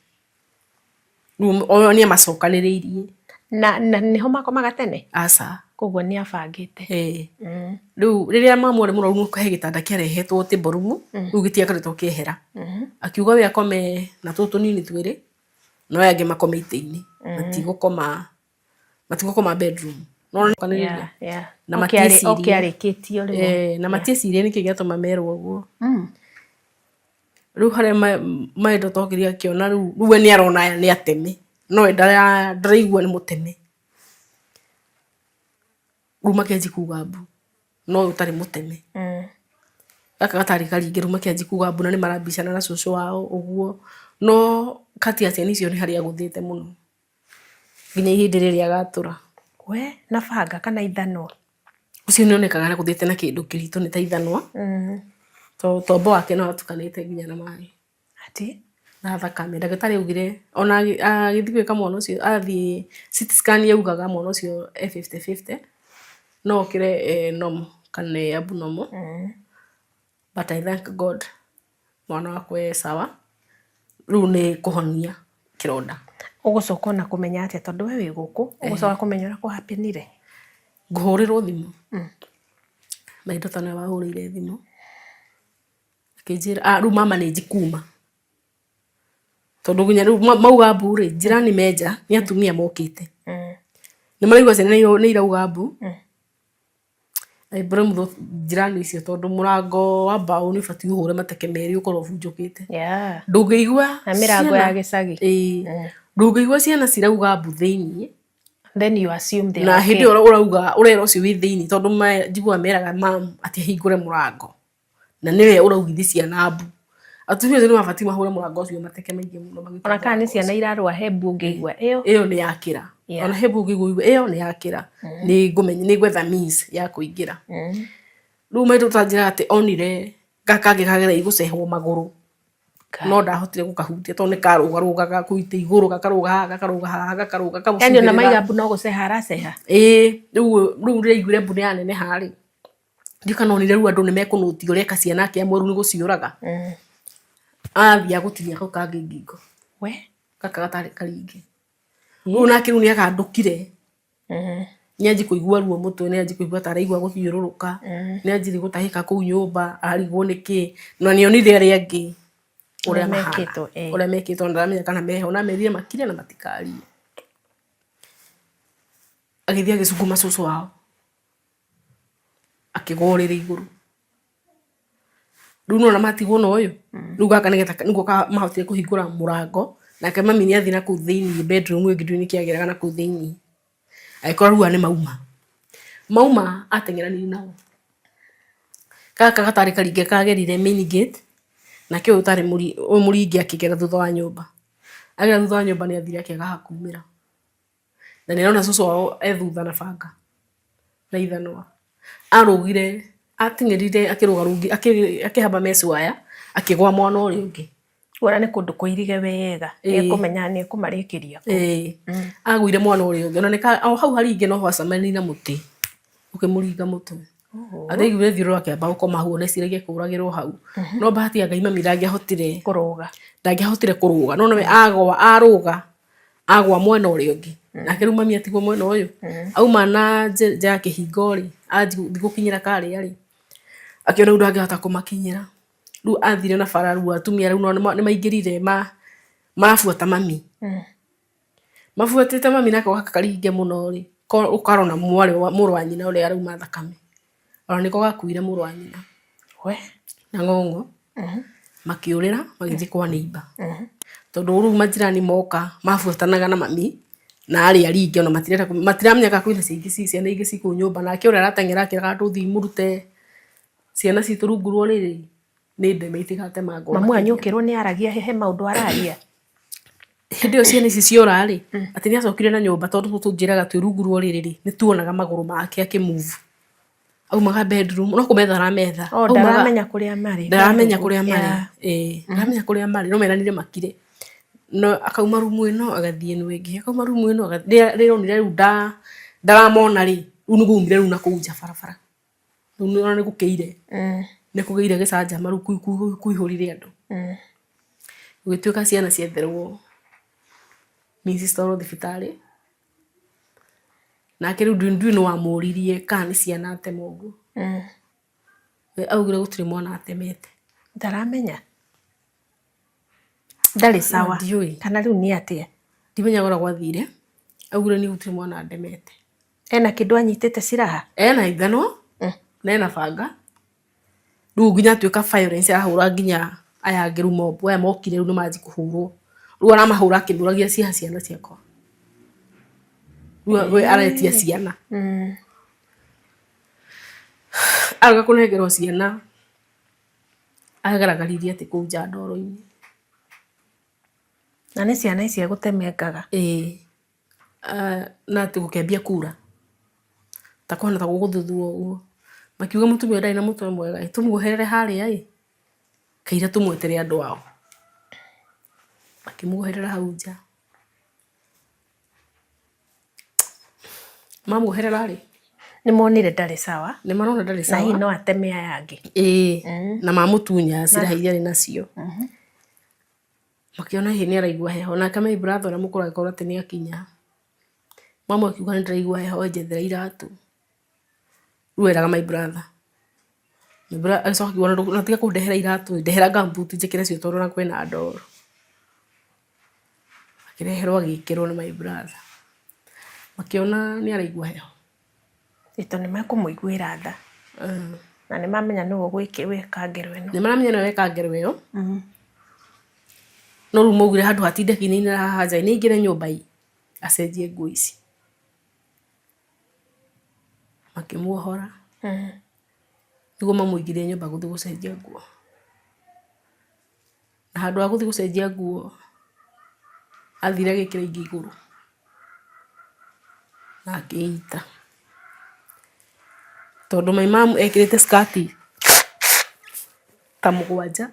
Rĩu o nĩ amacokanĩrĩirie. Na nĩho makomaga tene? Aca. Koguo nĩ abangĩte. Ĩĩ. Rĩu rĩrĩa mamu arĩ mũrwaru he gĩtanda kĩarehetwo table room, rĩu gĩtiakoretwo kĩehera. Akiuga we akome na tũtũ tũnini twĩrĩ, no aya angĩ makome itĩ-inĩ. Matigũkoma bedroom. No na matiecirie. Oke arĩkĩtio rĩmwe. Na matiecirie nĩkĩ gĩatũma merwo ũguo. Rĩu harĩa maendo tokire akĩona rĩu we nĩ arona aya nĩ ateme, no we ndaraigua nĩ mũteme. Rĩu makĩanjia kuga mbu, no ũyũ ũtarĩ mũteme. Gaka gatarĩ karinge rĩu makĩanjia kuga mbu na nĩ marabicana na cũcũ wao ũguo. No kati ya ciana icio nĩ harĩa agũthĩte mũno. Nginya ihĩndĩ rĩrĩa agatũra. We, na banga kana ithanwa? Ũcio nĩ onekaga agũthĩte na kĩndũ kĩritũ nĩ ta ithanwa. Tondũ tombo wake no watukanĩte nginya na maĩ. Atĩ? Na thakame. Ndagĩtarĩ augire ona agĩthiĩ gwĩka mwana ũcio athiĩ CT scan yaugaga mwana ũcio e 50-50 no okĩre e normal kana e abnormal. But I thank God mwana wakwa e sawa. Rĩu nĩ kũhonia kĩronda. Ũgũcoka ona kũmenya atĩa tondũ we wĩ gũkũ, ũgũcoka kũmenya ũrĩa kũhappenire? Ngũhũrĩrwo thimũ. My daughter nĩwe wahũrĩire thimũ. Akĩnjĩra, rĩu mama nĩ njikuma. Tondũ nginya rĩu mauga mbu rĩ, njirani menja nĩ atumia mokĩte. Nĩ maraigua ciana nĩ irauga mbu. I blame those njirani icio tondũ mũrango wa mbaũ nĩ ũbatiĩ ũhũre mateke merĩ ũkorwo ũbunjũkĩte. Ndũngĩigua Na mĩrango ya gĩcagi. Ĩĩ. Ndũngĩigua ciana cirauga mbu thĩiniĩ. Then you assume they Na are hĩndĩ okay. ĩyo ũrauga ũrera ũcio wĩ thĩiniĩ tondũ njiguaga meraga mam atĩ ahingũre mũrango. Na nĩwe ũraugithia ciana mbu. Atumia acio nĩ mabatiĩ mahũre mũrango ũcio mateke maingĩ mũno magĩte Ona kana nĩ mũrango ciana ũcio. irarũa he mbu ũngĩigua ĩyo. Ĩyo nĩ yakĩra. Ona he mbu ũngĩigua ĩyo nĩ yakĩra. Nĩ ngũmenya, nĩ ngwetha means ya kũingĩra. Rĩu maitũ tanjĩraga atĩ onire gaka kangĩ kagereire gũcehwo magũrũ. No ndahotire gũkahutia tondũ nĩ karũgarũgaga kũu itĩ igũrũ, gakarũga haha, gakarũga haha, gakarũga, Yaani ona gakamũcũthĩrĩra. maiga mbu no gũceha araceha? Ĩĩ, rĩu rĩrĩa aiguire mbu nĩ yaneneha rĩ, ndiũĩ kana onire rĩu andũ nĩ mekũnũtia ũrĩa eka ciana ake amwe rĩu nĩ gũciũraga. Athiĩ agũtinia kau kangĩ ngingo. We? Gaka gatarĩ karinge. Rĩu nake rĩu nĩ agandũkire. Nĩ anjie kũigua ruo mũtwe, nĩ anjie kũigua ta araigua gũthiũrũrũka, nĩ anjirie gũtahĩka kũu nyũmba, arigwo nĩkĩ, na nĩ onire arĩa angĩ ũrĩa mahana, ũrĩa mekĩtwo, na ndaramenya kana meho, na amerire makire na matikarie. Agĩthiĩ agĩcukuma cũcũ wao, akĩgwa ũrĩrĩ igũrũ. Rĩu nĩwona matigwo na ũyũ, rĩu gaka nĩgetha nĩguo mahotire kũhingũra mũrango, nake mami nĩ athiĩ nakũu thĩiniĩ bedroom ĩngĩ ndiũĩ nĩkĩ ageraga nakũu thĩiniĩ. Agĩkora rĩu aya nĩ mauma. Mauma ateng'eranirie nao. Gaka gatarĩ karinge kagerire main gate, nake ũyũ ũtarĩ ũyũ mũringe akĩgera thutha wa nyũmba. Agera thutha wa nyũmba nĩ athire akĩaga ha kumĩra. Na nĩ arona cũcũ wao e thutha na banga na ithanwa. Arũgire, ateng'erire akĩrũgarũgi, akĩhamba mesh wire, akĩgwa mwena ũrĩa ũngĩ. Kuona nĩ kũndũ kũirige wega, nĩ ekũmenya nĩ ekũmarĩkĩria kũu. Agũire mwena ũrĩa ũngĩ. Ona nĩ o hau haringe no hacemanirie na mũtĩ, ũkĩmũringa mũtwe. Araiguire thiũrũra akĩamba gũkoma hau, ona eciragia kũragĩrwo hau. No bahati ya Ngai mami ndangĩahotire kũrũga. Ndangĩahotire kũrũga. No nĩwe agwa, arũga, agwa mwena ũrĩa ũngĩ. Nake rĩu mami atigwo mwena ũyũ. Auma na nja ya kĩhingo rĩ, athiĩ gũkinyĩra karĩa rĩ, Akĩona rĩu ndangĩhota kũmakinyĩra. Rĩu athire na bara rĩu atumia rĩu nĩ maingĩrire marabuata mami. Mabuatĩte mami nako gaka karinge mũno rĩ, karona mũrũ wa nyina ũrĩa arauma thakame. Ona nĩko gakuire mũrũ wa nyina. We. Na ng'ong'o. Makĩũrĩra magĩthiĩ kwa neighbour. Tondũ rĩu majirani moka mabuatanaga na mami na arĩa aringe ona matirenda matiramenya kana kwĩna ciana ingĩ ci kũu nyũmba. Nake ũrĩa arateng'era akĩraga andũ thiĩ mũrute ciana citũ rungu rwa ũrĩrĩ nĩ ndeme itigatemangwo. Mamu wanyu ũkĩrwo nĩ aragia he maũndũ araria? Hĩndĩ ĩyo ciana ici ciora rĩ, atĩ nĩ acokire na nyũmba tondũ tũnjĩraga twĩ rungu rwa ũrĩrĩ rĩ, nĩ tuonaga magũrũ make akĩ move. Aumaga bedroom, no kũmetha arametha. Oh, ndaramenya kũrĩa marĩ. Ndaramenya kũrĩa marĩ. Ĩĩ, ndaramenya kũrĩa marĩ, no meranire makire. No akauma rumu ĩno agathiĩ ĩno ĩngĩ, akauma rumu ĩno agathiĩ, rĩrĩa onire rĩu ndaramona rĩ, rĩu nĩguo aumire rĩu nakũu nja barabara. Rĩu nĩ ona nĩ gũkĩire. Nĩ kũgĩire gĩcanjama rĩu kũihũrire andũ. Gũgĩtuĩka ciana cietherwo Mrs twarwo thibitarĩ. Nake rĩu ndiũĩ nũ wamũririe kana nĩ ciana atema ũguo. We augire gũtirĩ mwana atemete. Ndaramenya. Ndarĩ sawa. Ndiũĩ. Kana rĩu nĩ atĩa? Ndimenyaga ũrĩa gwathire. Augire niĩ gũtirĩ mwana ndemete. Ena kĩndũ anyitĩte silaha? Ena ithanwa na ena banga. Rĩu nginya atuĩka violence arahũra nginya aya angĩ rĩu mob aya mokire rĩu nĩmanji kũhũrwo. Rĩu aramahũra akĩmũragia ciĩha ciana ciakwa. Rĩu we aretia ciana. Arega kũnengerwo ciana agaragaririe atĩ kũu nja ndoro-inĩ. Na nĩ ciana ici egũtemengaga? Ĩĩ. Na atĩ gũkĩambia kura ta kũhana ta gũgũthuthuo ũguo. Makiuga mũtumia ũyũ ndarĩ na mũtwe mwega ĩ, tũmuoherere harĩa ĩ, kaira tũmwetere andũ ao. Makĩmuoherera hau nja. Mamuoherera rĩ, Nĩ monire ndarĩ sawa. Nĩ marona ndarĩ Na hihi sawa. no ateme aya angĩ. Ĩĩ, na mamũtunya silaha iria arĩ nacio. Makĩona hihi nĩ araigua heho. Nake my brother ũrĩa mũkũrũ agĩkorwo atĩ nĩ akinya. Mamu akiuga nĩ ndĩraigua heho njethera iratũ. Rĩu eraga my brother. My brother agĩcoka akiuga na tiga kũndehera iratũ ndehera gumboot njĩkĩre cio tondũ ona kwĩna ndoro. Akĩreherwo agĩkĩrwo nĩ my brother. Makĩona nĩ araigua heho. Ĩ tondũ nĩ mekũmũiguĩra tha. Na nĩ mamenya nĩwe weka ngero ĩno. Nĩ maramenya nĩwe weka ngero ĩyo. No rĩu maugire handũ hatinde akĩinainĩra haha nja nĩ aingĩre nyũmba ĩ, acenjie nguo ici. Makĩmuohora. Nĩguo mamũingĩrie nyũmba gũthiĩ gũcenjia nguo. Na handũ ha gũthiĩ gũcenjia nguo, athire agĩkĩra ingĩ igũrũ na akĩita. Tondũ my mum ekĩrĩte skirt ta mũgwanja,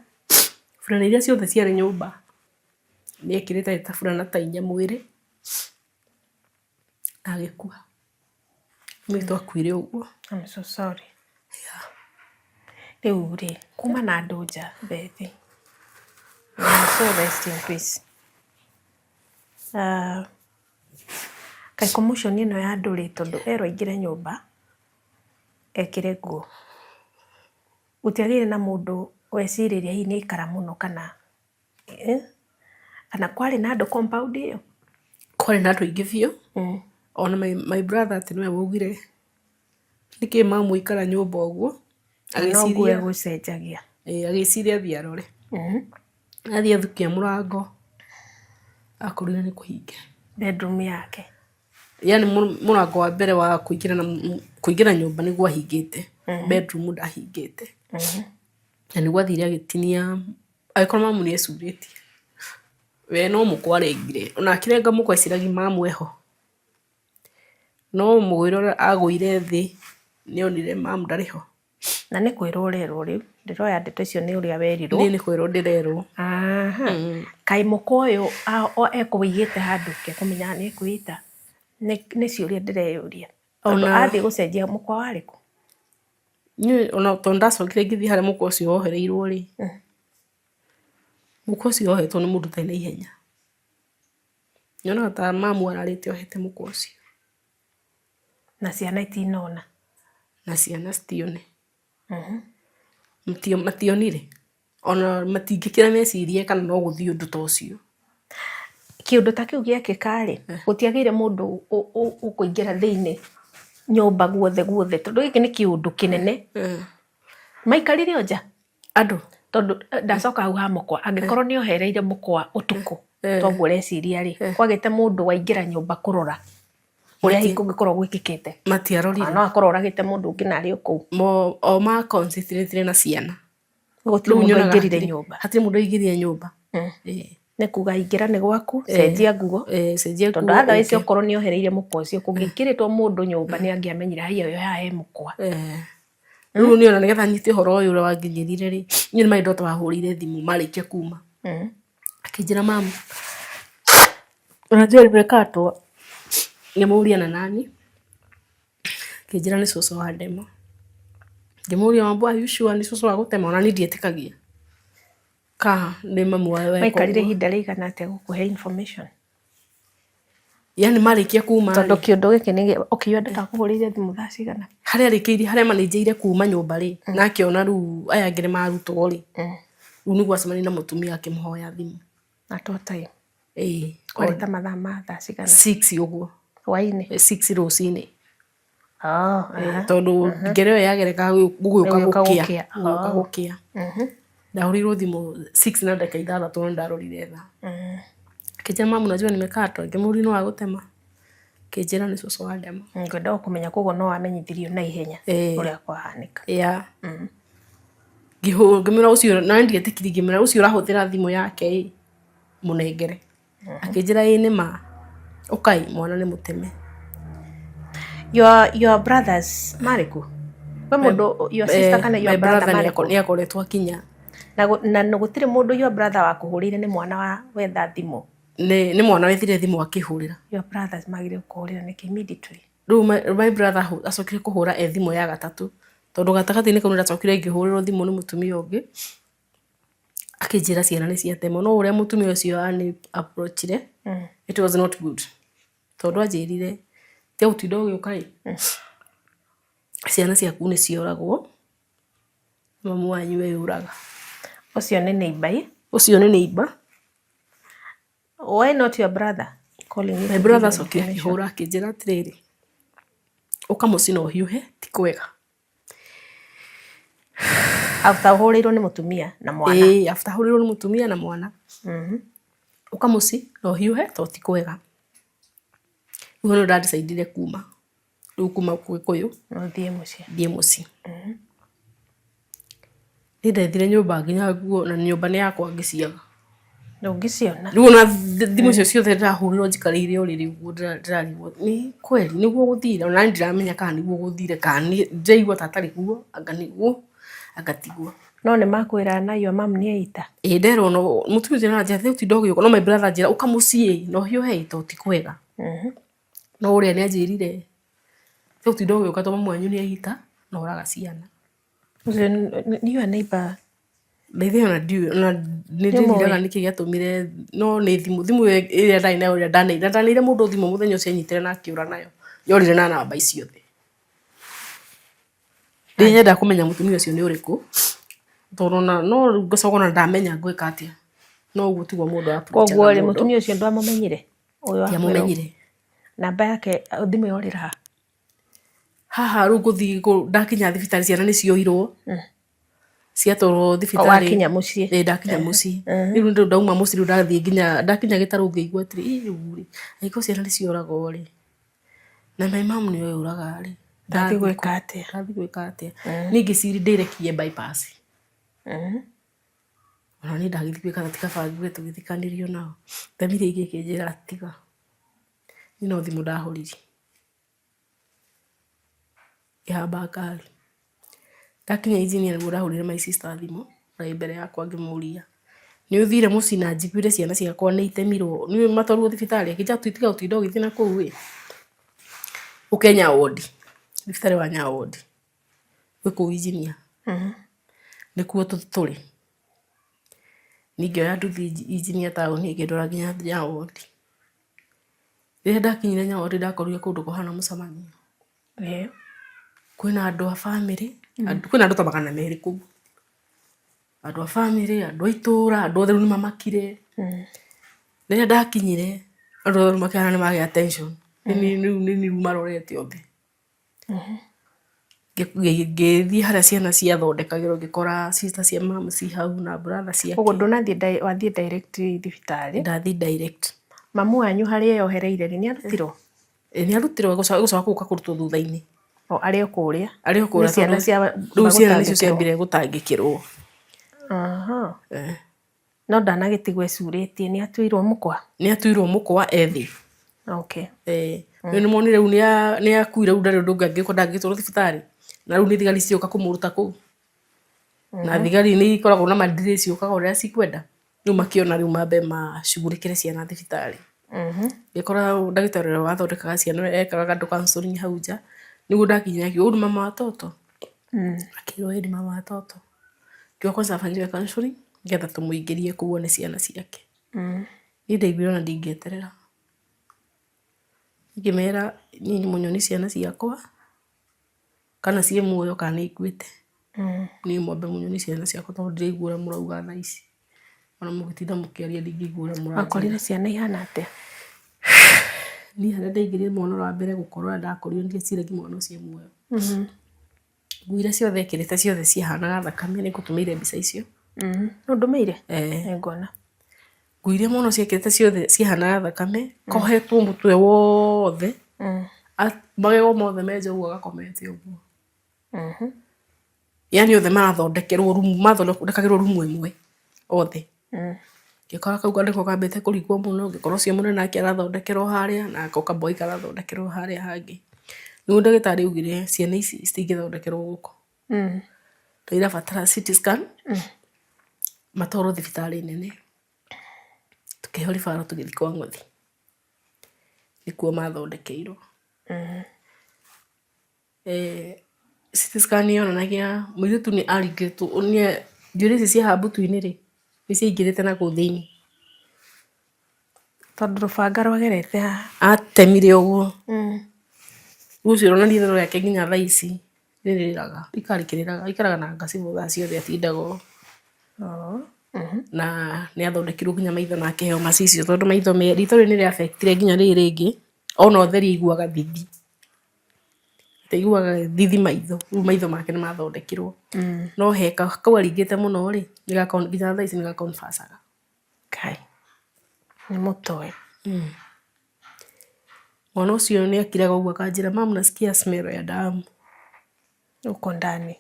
burana iria ciothe ciarĩ nyũmba nĩ ekĩrĩte ta burana ta inya mwĩrĩ na agĩkua. Mami witũ akuire ũguo. I'm so sorry. Rĩu rĩ, kuma na andũ nja Bethi. May soul rest in peace. Kaĩ commotion ĩno ya andũ rĩ, tondũ erwo aingĩre nyũmba, ekĩre nguo. Gũtiagĩire na mũndũ wecirĩria hihi nĩ aikara mũno kana Kana kwarĩ na andũ compound ĩyo? Kwarĩ na andũ aingĩ biũ. Ona my brother atĩ nĩwe waugire nĩkĩ mamu aikara nyũmba ũguo. Na no nguo egũcenjagia. Ĩĩ agĩciria athiĩ arore. Athiĩ athukia mũrango akorire nĩ kũhinge. Bedroom yake. Yaani mũrango wa mbere wa kũingĩra nyũmba nĩguo ahingĩte, bedroom ndahingĩte. Na nĩguo athire agĩtinia Angĩkorwo mamu nĩ ecurĩtie, we no mũkwa arengire, ona akĩrenga mũkwa eciragia mamu eho. No mũgwĩre ũrĩa agũire thĩ nĩ onire mamu ndarĩ ho. Na nĩ kwĩrwo ũrerwo rĩu, ndĩroya ndeto icio nĩ ũrĩa werirwo. Niĩ nĩ kwĩrwo ndĩrerwo. Kaĩ mũkwa ũyũ ekũwĩigĩte handũ ũtekũmenyaga nĩ ekwĩita? Nĩ ciũria ndĩreyũria. Tondũ athiĩ gũcenjia mũkwa warĩ kũ? Niĩ ona tondũ ndacokire ngĩthiĩ harĩa mũkwa ũcio wohereirwo rĩ, mũkwa ũcio wohetwo nĩ mũndũ ũtarĩ na ihenya. Nyonaga ta mamu ararĩte ohete mũkwa ũcio. Na ciana itinona? Na ciana citione. Mationire ona matingĩkĩra mecirie kana no gũthiĩ ũndũ ta ũcio. Kĩũndũ ta kĩu gĩekĩka rĩ, gũtiagĩire mũndũ ũkũingĩra thĩinĩ nyũmba guothe guothe, tondũ gĩkĩ nĩ kĩũndũ kĩnene. Maikarire o nja? Andũ? Tondũ ndacoka hau ha mũkwa, angĩkorwo nĩ ohereire mũkwa ũtukũ, toguo ũreciria rĩ, kwagĩte mũndũ waingĩra nyũmba kũrora ũrĩa hihi kũngĩkorwo gwĩkĩkĩte? Matiarorire. No akorwo oragĩte mũndũ ũngĩ na arĩ o kũu. O ma concentrate na ciana. Gũtirĩ mũndũ aingĩrire nyũmba. Hatirĩ mũndũ aingĩrire nyũmba. Nĩ kuga ingĩra nĩ gwaku, cenjia nguo. Cenjia nguo. Tondũ otherwise okorwo nĩ ohereire mũkwa ũcio, kũngĩingĩrĩtwo mũndũ nyũmba nĩ angĩamenyire haiya ũyũ haha he mũkwa. Rĩu niĩ ona nĩgetha nyite ũhoro ũyũ ũrĩa wanginyĩrire rĩ, niĩ nĩ my daughter wahũrĩire thimũ marĩkia kuma. Akĩnjĩra mum, unajua nimekatwa. Ngĩmũria na nani? Akĩnjĩra nĩ cũcũ wa ndema. Ngĩmũria Wambua are you sure nĩ cũcũ wa gũtema? Ona niĩ ndietĩkagia ka nĩ mamu wao weka Maikarire ũguo. ihinda rĩigana atĩa gũkũhe information? Yani marĩkia kuma Tondũ kĩũndũ gĩkĩ nĩ okay, your daughter akũhũrĩire thimũ thaa cigana? Harĩa arĩkĩirie, harĩa manĩnjĩire kuma nyũmba rĩ, na akĩona rĩu aya angĩ nĩ marutwo rĩ, rĩu nĩguo acemania na mũtumia akĩmũhoya thimũ. At what time? Ĩĩ. Kwarĩ ta mathaa ma thaa cigana? 6 ũguo. Hwaĩ-inĩ? 6 rũcinĩ. Oh, Tondũ ngero ĩyo yagereka gũgĩũka Gũgĩũka gũkĩa. gũkĩa. Gũgĩũka gũkĩa. Ndahũrĩirwo thimũ 6 na ndagĩka 6 na ndarorire thaa. Akĩnjĩra mum unajua nimekatwa. Ngĩmũria nũ wagũtema? Akĩnjĩra nĩ cũcũ wa ndema. Ngwendaga kũmenya koguo no wamenyithirio na ihenya ũrĩa kwahanĩka. Yeah. Ngĩmwĩra ũcio, na niĩ ndietĩkirie, ngĩmwĩra ũcio ũrahũthĩra thimũ yake ĩ, mũnengere. Akĩnjĩra ĩĩ nĩ ma, ũkai mwana nĩ mũteme. Your brothers marĩ kũ? Kwĩ mũndũ your sister kana your My brother brother marĩ kũ? nĩ akoretwo akinya. Na gũtirĩ mũndũ your brother wakũhũrĩire nĩ mwana wa wetha thimũ? Nĩ mwana wethire thimũ akĩhũrĩra. Your brothers magĩrĩirwo kũhũrĩra nĩkĩ immediately? Rĩu my brother acokire kũhũra e thimũ ya gatatũ, tondũ gatagatĩ-inĩ kau nĩ ndacokire ngĩhũrĩrwo thimũ nĩ mũtumia ũngĩ, akĩnjĩra ciana nĩ ciatemwo, no ũrĩa mũtumia ũcio ani approach-ire, it was not good. Tondũ anjĩrire, tiga gũtinda ũgĩũka ĩ, ciana ciaku nĩ cioragwo, mamu wanyu eyũraga. Ũcio nĩ neighbor ĩ? Ũcio nĩ neighbor. Why not your brother calling you My to brother give you acokire information? akĩhũra akĩnjĩra atĩrĩrĩ, ũka mũciĩ na ũhiũhe ti kwega. After ũhũrĩirwo nĩ mũtumia na mwana. Ĩĩ, after hũrĩirwo nĩ mũtumia na mwana. Ũka mũciĩ na ũhiũhe tondũ ti kwega. Rĩu nĩho nda-decide-ire kuma. Rĩu kuma Gĩkũyũ Ũthiĩ mũciĩ. Thiĩ mũciĩ. Niĩ ndethire nyũmba nginya nguo na nyũmba nĩ yakwa ngĩciaga. Ndũngĩciona. Rĩu ona thimũ icio ciothe ndĩrahũrĩrwo njikarĩire ũrĩrĩ ũguo ndĩrarigwo nĩ kweli nĩguo gũthire? Ona niĩ ndiramenya kana nĩguo gũthire kana ndĩraigua ta hatarĩ guo, anga nĩguo anga tiguo. No nĩ makwĩra na your mum nĩ eita? Ĩĩ nderwo no mũtumia ũcio aranjĩra tiga gũtinda ũgĩũka no my brother anjĩra ũka mũciĩ na ũhiũhe tondũ ti kwega. No ũrĩa nĩ anjĩrire tiga gũtinda ũgĩũka tondũ mamu wanyu nĩ eita na oraga ciana. Ũcio nĩ your neighbor? By the way ona ndiũĩ ona nĩ ndĩriraga nĩkĩ gĩatũmire no nĩ thimũ, thimũ ĩyo ĩrĩa ndarĩ nayo ĩrĩa ndaneire, ndaneire mũndũ thimũ mũthenya ũcio anyitire na akĩũra nayo, yorire na namba ici ciothe. Ndĩnyenda kũmenya mũtumia ũcio nĩ ũrĩkũ, tondũ ona no rĩu ngacoka ona ndamenya ngwĩka atĩa, no ũguo tiguo mũndũ Koguo rĩ, approach-aga mũndũ. mũtumia ũcio ndwamũmenyire? Ũyũ wakwĩra Ndiamũmenyire. Namba yake thimũ yorĩra ha? Haha rĩu ngũthiĩ ndakinya thibitarĩ ciana nĩ cioirwo, ciatwarwo thibitarĩ. Wakinya mũciĩ? Ĩĩ ndakinya mũciĩ. Rĩu nĩ ndauma mũciĩ rĩu ndathiĩ nginya ndakinya gĩtarũ ngĩigua atĩrĩ, ĩ rĩu rĩ, angĩkorwo ciana nĩ cioragwo rĩ, na my mum nĩwe ũraga rĩ, Ndathiĩ gwĩka atĩa? Ndathiĩ gwĩka atĩa? Niĩ ngĩciria ndĩrekie bypass. Ona niĩ ndagĩthiĩ gwĩka ti kaba ngue tũgĩthikanĩrio nao. Thamiri ĩngĩ ĩkĩnjĩra tiga, niĩ no thimũ ndahũrire. Ngĩhamba ngari. Ndakinya engineer nĩguo ndahũrĩire my sister thimũ, arĩ mbere yakwa ngĩmũria, nĩ ũthire mũciĩ na njiguire ciana ciakwa nĩ itemirwo, nĩ matwarirwo thibitarĩ? Akĩnjĩra tiga gũtinda ũgĩthiĩ nakũu ĩ, ũke Nyawodi, thibitarĩ wa Nyawodi, wĩ kũu engineer, nĩkuo tũrĩ. Niĩ ngĩoya nduthi engineer taũni ĩkĩndwara nginya Nyawodi. Rĩrĩa ndakinyire Nyawodi ndakorire kũndũ kũhana mũcemanio. Kwĩna andũ a bamĩrĩ, kwĩna andũ ta 200 kũu. Andũ a bamĩrĩ, andũ a itũra, andũ othe rĩu nĩ mamakire. Rĩrĩa ndakinyire, andũ othe makĩhana nĩ magĩa tension. Nĩ niĩ rĩu nĩ niĩ marorete othe. Ngĩthiĩ harĩa ciana ciathondekagĩrwo ngĩkora sister cia mamu ci hau na brother ciake. Koguo ndũnathiĩ wathiĩ direct thibitarĩ? Ndathiĩ direct. Mamu wanyu harĩa eyohereire rĩ, nĩ arutirwo? Nĩ arutirwo egũcoka gũka kũrutwo thutha-inĩ. O arĩ o kũrĩa? Arĩ o kũrĩa Nĩ ciana tondũ cia rĩu ciana nĩcio gũtangĩkĩrwo? ciambire gũtangĩkĩrwo. No ndanagĩtigwo ecurĩtie, nĩ atuirwo mũkwa? Nĩ atuirwo mũkwa e thĩ. Okay. Rĩu nĩ monire rĩu nĩ akuire rĩu ndarĩ ũndũ ũngĩ angĩkwo ndangĩtwarwo thibitarĩ. Na rĩu nĩ thigari cioka kũmũruta kũu. Na thigari nĩ ikoragwo na mandirĩ ciũkaga ũrĩa cikwenda. Rĩu makĩona rĩu mambe macugurĩkĩre ciana thibitarĩ. Ngĩkora ndagĩtarĩ ũrĩa wathondekaga ciana ekaga andũ counselling hau nja. Nĩguo ndakinyire akiuga huyu ni mama watoto? Akĩrwo ĩĩ ni mama watoto. Ngiuga kwanza afanyiwe counselling nĩgetha tũmũingĩrie kũu one ciana ciake. Niĩ ndaiguire ona ndingĩeterera. Ngĩmera niĩ mũnyoni ciana ciakwa kana ciĩ muoyo kana nĩ ikuĩte. Niĩ mwambe mũnyoni ciana ciakwa tondũ ndiraigua ũrĩa mũrauga thaa ici. Ona mũgĩtinda mũkĩaria ndingĩigua ũrĩa mũranjĩra. Wakorire ciana ihana atĩa? Niĩ harĩa ndaingĩrire mwana ũrĩa wa mbere gũkorora ndakorirwo ndieciragia mwana ũcio e muoyo. Nguo iria ciothe ekĩrĩte ciothe ciahanaga thakame, nĩ ngũtũmĩire mbica icio. Ũndũmĩire? Eh. Nĩnguona. Nguo iria mwana ũcio ekĩrĩte ciothe ciahanaga thakame, kohetwo mũtwe wothe, magego mothe menja ũguo agakomete ũguo. Yaani othe marathondekerwo rumu, mathondekagĩrwo rumu ĩmwe othe. Ngĩkora kau nĩko kambĩte kũringwo mũno, ngĩkora ũcio mũnene nake arathondekerwo harĩa, nako kaboi karathondekerwo harĩa hangĩ. Nĩguo ndagĩtarĩ augire ciana ici citingĩthondekerwo gũkũ, nĩ irabatara CT scan, matwarwo thibitarĩ nene. Tũkĩheo referral tũgĩthiĩ kwa Ng'othi, nĩkuo mathondekeirwo. CT scan yonanagia mũirĩtu nĩ aringĩtwo, njuĩrĩ ici cia haha mbutu-inĩ rĩ, nĩ ciaingĩrĩte na kũu thĩinĩ. Tondũ rũbanga rwagerete haha. Atemire ũguo. Rĩu ũcio ona ritho rĩake nginya thaa ici nĩ rĩrĩraga, rĩikaraga rĩkĩrĩraga, aikaraga na ngacibũ thaa ciothe atindaga ũũ. Na nĩ athondekirwo nginya maitho na akĩheo macicio tondũ maitho ritho rĩrĩ nĩ rĩ affect ire nginya rĩrĩ rĩngĩ, ona ũtheri aiguaga thithi. Aiguaga thithi maitho, rĩu maitho make nĩ mathondekirwo. No he kau aringĩte mũno rĩ, nginya thaa ici nĩ ga confess aga. Kai, nĩ mũtoe. Mwana ũcio nĩ akiraga ũguo akanjĩra mum nasikia smell ya damu. Huko ndani.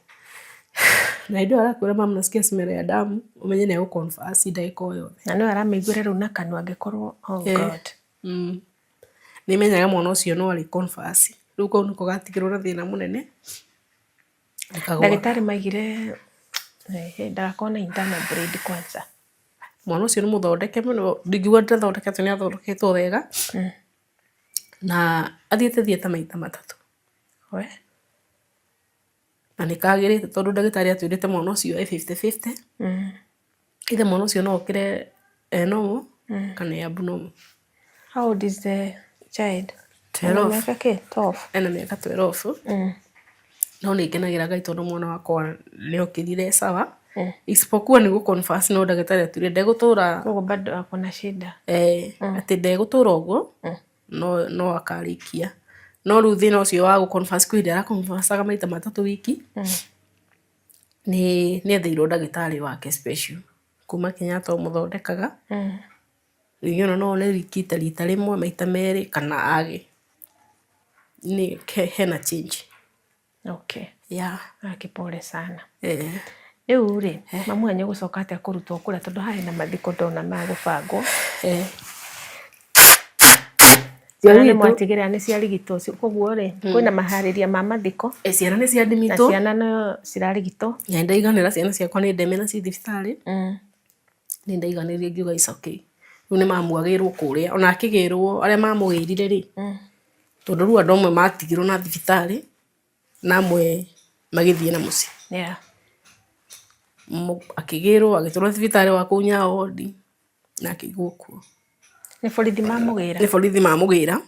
Na hĩndĩ ĩyo arakwĩra mum nasikia smell ya damu, ũmenye nĩ egũ confess ndagĩka o yothe. Na no aramĩiguĩra rĩu na kanua angĩkorwo oh God. Nĩ menyaga mwana ũcio no arĩ confess. Rĩu kau nĩko gatigirwo na thĩna mũnene. Ndagĩtarĩ maigire ndagakorwo na internal bleed kwanza. Mwana ũcio nĩ mũthondeke mũno, ndingiuga ndathondeketwo nĩ athondeketwo wega. Na athiĩte theatre maita matatũ. We? Na nĩ kagĩrĩte tondũ ndagĩtarĩ atwĩrĩte mwana ũcio e fifty fifty. Either mwana ũcio no okĩre e normal kana e abnormal. How old is the child? 12. Ena mĩaka kĩ? 12. Ena mĩaka 12. No nĩ ngenagĩra Ngai tondũ mwana wakwa nĩ okĩrire sawa. Isipokuwa nĩ gũ confess no ndagĩtarĩ atwĩrire ndegũtũra. Koguo bado ako na shida. Atĩ ndegũtũra ũguo no akarĩkia. No rĩu thĩna ũcio wa gũ confess kwĩ hĩndĩ ara confess aga maita matatũ wiki. Nĩ etheirwo ndagĩtarĩ wake special kuma Kenyatta ũmũthondekaga. Rĩngĩ ona no one wiki ta rita rĩmwe maita merĩ kana age. Nĩ hena change. Okay. Yeah. Aki pole sana. Rĩu rĩ, mamu wanyu egũcoka atĩa kũrutwo kũrĩa tondũ haha hena mathiko ndona ma gũbangwo. Ciana nĩ mwatigĩrĩra nĩ ciarigitwo koguo rĩ, kwĩna maharĩria ma mathiko. Ciana nĩ ciadmitwo. Na ciana no cirarigitwo. Na nĩndaiganĩra ciana ciakwa nĩ ndeme na ciĩ thibitarĩ. Nĩ ndaiganĩrire ngiuga it's okay. Rĩu nĩ mamu agĩrwo kũrĩa, ona akĩgĩrwo arĩa mamũgĩrire rĩ, tondũ rĩu andũ amwe matigirwo na thibitarĩ na amwe magĩthiĩ na mũciĩ. Akĩgĩrwo agĩtwarwo thibitarĩ wa kũu Nyaondi na akĩigwo kuo. Nĩ borithi mamũgĩra? Nĩ borithi mamũgĩra.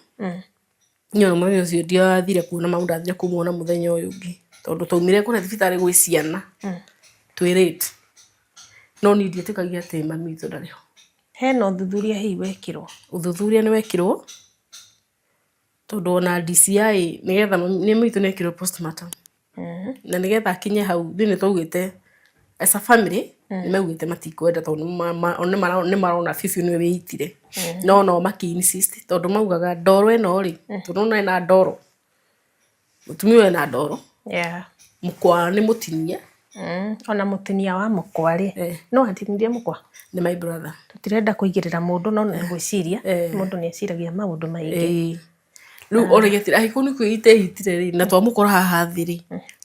Niĩ ona mũthenya ũcio ndiathire kuona mamu, ndathire kũmuona mũthenya ũyũ ũngĩ tondũ twaumire kũrĩa thibitarĩ gwĩ ciana twĩ late. No niĩ ndietĩkagia atĩ mami witũ ndarĩ ho. Hena ũthuthuria hihi wekirwo? Ũthuthuria nĩ wekirwo tondũ ona DCI nĩgetha mami witũ nĩ ekirwo postmortem na nĩgetha akinye hau ithuĩ nĩ twaugĩte as a family nĩ maugĩte matikwenda tondũ nĩ marona biũ biũ nĩwe wĩitire no nao makĩ insist tondũ maugaga ndoro ĩno rĩ tondũ nĩwona ĩna ndoro mũtumia ũyũ ena ndoro mũkwa nĩ mũtinie. Ona mũtinia wa mũkwa rĩ, no atinirie mũkwa? Nĩ my brother. Tũtirenda kũigĩrĩra mũndũ no nĩ gwĩciria, mũndũ nĩ eciragia maũndũ maingĩ. Rĩu oragia atĩrĩ, angĩkorwo nĩ kwĩita eitire rĩ, na twamũkora haha thĩ rĩ,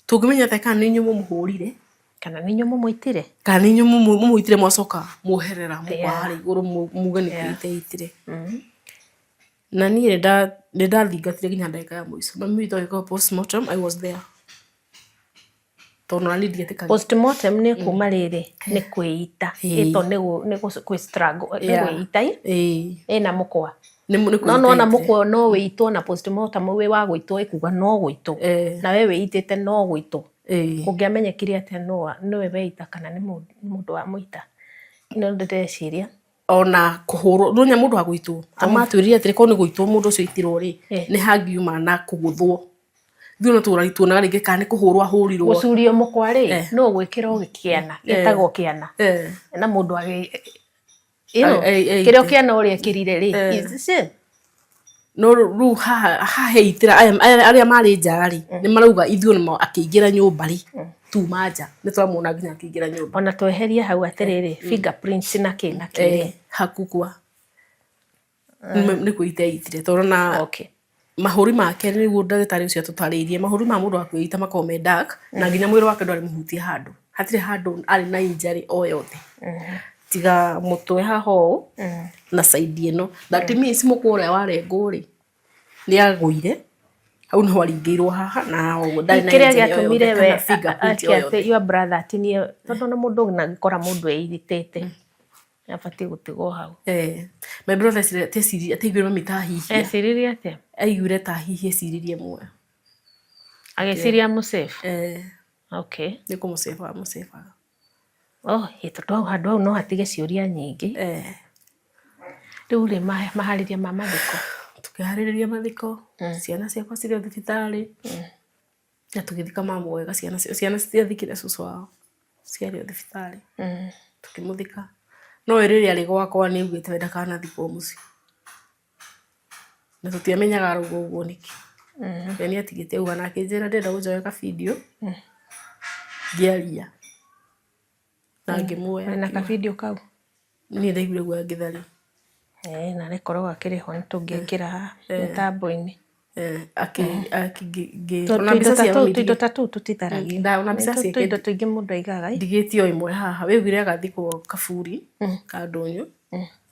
tũngĩmenya atĩa kana nĩ inyuĩ mũmũhũrire? Kana nĩ inyuĩ mũmũitire? Kana nĩ inyuĩ mũmũitire mwacoka muoherera mũkwa harĩa igũrũ muge nĩ kwĩita eitire. Na niĩ nĩ ndathingatire nginya ndagĩka ya mũico. Mami witũ agĩkwo postmortem, I was there. Tondũ ona niĩ ndietĩkagia. Postmortem nĩ kuma rĩrĩ, nĩ kwĩita. Ĩto nĩ kwĩ struggle, nĩ kwĩita ĩna mũkwa. No nona mũkwa no wĩitwo na postmortem wĩ wa gũitwo ĩkuga no gũitwo. Na we wĩitĩte no gũitwo. Kũngĩamenyekire atĩa nĩwe weita kana nĩ mũndũ wa mũita. No ndĩreciria. Ona kũhũrwo ndonya mũndũ wa gũitwo amatwĩrire atĩrĩ korwo nĩ gũitwo mũndũ ũcio aitirwo rĩ nĩ hangiuma na kũgũthwo ithuĩ no tũra tuonaga rĩngĩ kana nĩ kũhũrwo ahũrirwo. Gũcurio mũkwa rĩ no gwĩkĩrwo kĩana gĩtagwo kĩana na mũndũ agĩ kĩrĩa kĩana ũrĩa ekĩrire rĩ is the same. No rĩu haha heitĩra arĩa marĩ nja rĩ nĩ marauga ithuĩ nĩmo akĩingĩra nyũmba rĩ tuma nja nĩ twamuona nginya akĩingĩra nyũmba. Ona tweherie hau atĩrĩrĩ fingerprints na kĩ na kĩ hakukwa nĩ kwĩita eitire tondũ na mahũri make nĩguo ndagĩtarĩ ũcio atũtarĩirie mahũri ma mũndũ wa kwĩita makoragwo me dark na nginya mwĩrĩ wake ndwarĩ mũhutie handũ hatirĩ handũ arĩ na injury o yothe tiga mũtwe haha ũũ na side ĩno. That means mũkwa ũrĩa warengwo rĩ nĩ agũire hau niho aringĩirwo haha na haha ũguo ndarĩ na kĩrĩa injury o yothe gĩatũmire we kana fingerprint o yothe. Your brother atinie tondũ ona mũndũ angĩkora mũndũ eitĩte abatiĩ gũtigwo hau. My brother eciririe ataiguire mami ta hihia. Eciririe atĩa? Aiguire ta hihia eciririe muoyo. Agĩciria amũsave? Okay. Nĩ kũmũsave amũsavaga. Oh, tondũ hau handũ hau no hatige ciũria nyingĩ. Rĩu rĩ maharĩria ma mathiko? Tũkĩharĩrĩria mathiko, ciana ciakwa cirĩ o thibitarĩ, na tũgĩthika mamu wega, ciana citiathikire cũcũ wao, ciarĩ o thibitarĩ, tũkĩmũthika. No we rĩrĩa arĩ gwakwa nĩ augĩte we ndakanathikwo mũciĩ. Na tũtiamenyaga arauga ũguo nĩkĩ. We nĩ atigĩte auga na akĩnjĩra ndĩrenda ũnjoe ka video ngĩaria. Na ngĩmuoya. Wĩna ka video kau? Niĩ ndaiguire guoya ngĩtharia. Na rĩkorwo gakĩrĩ ho nĩtũngĩkĩra haha mĩtambo-inĩ. Tũindo ta tũu tũtitharagio. Tũindo tũingĩ mũndũ aigaga. Ndigĩtie o ĩmwe haha. We augire agathikwo kaburi ka ndũnyũ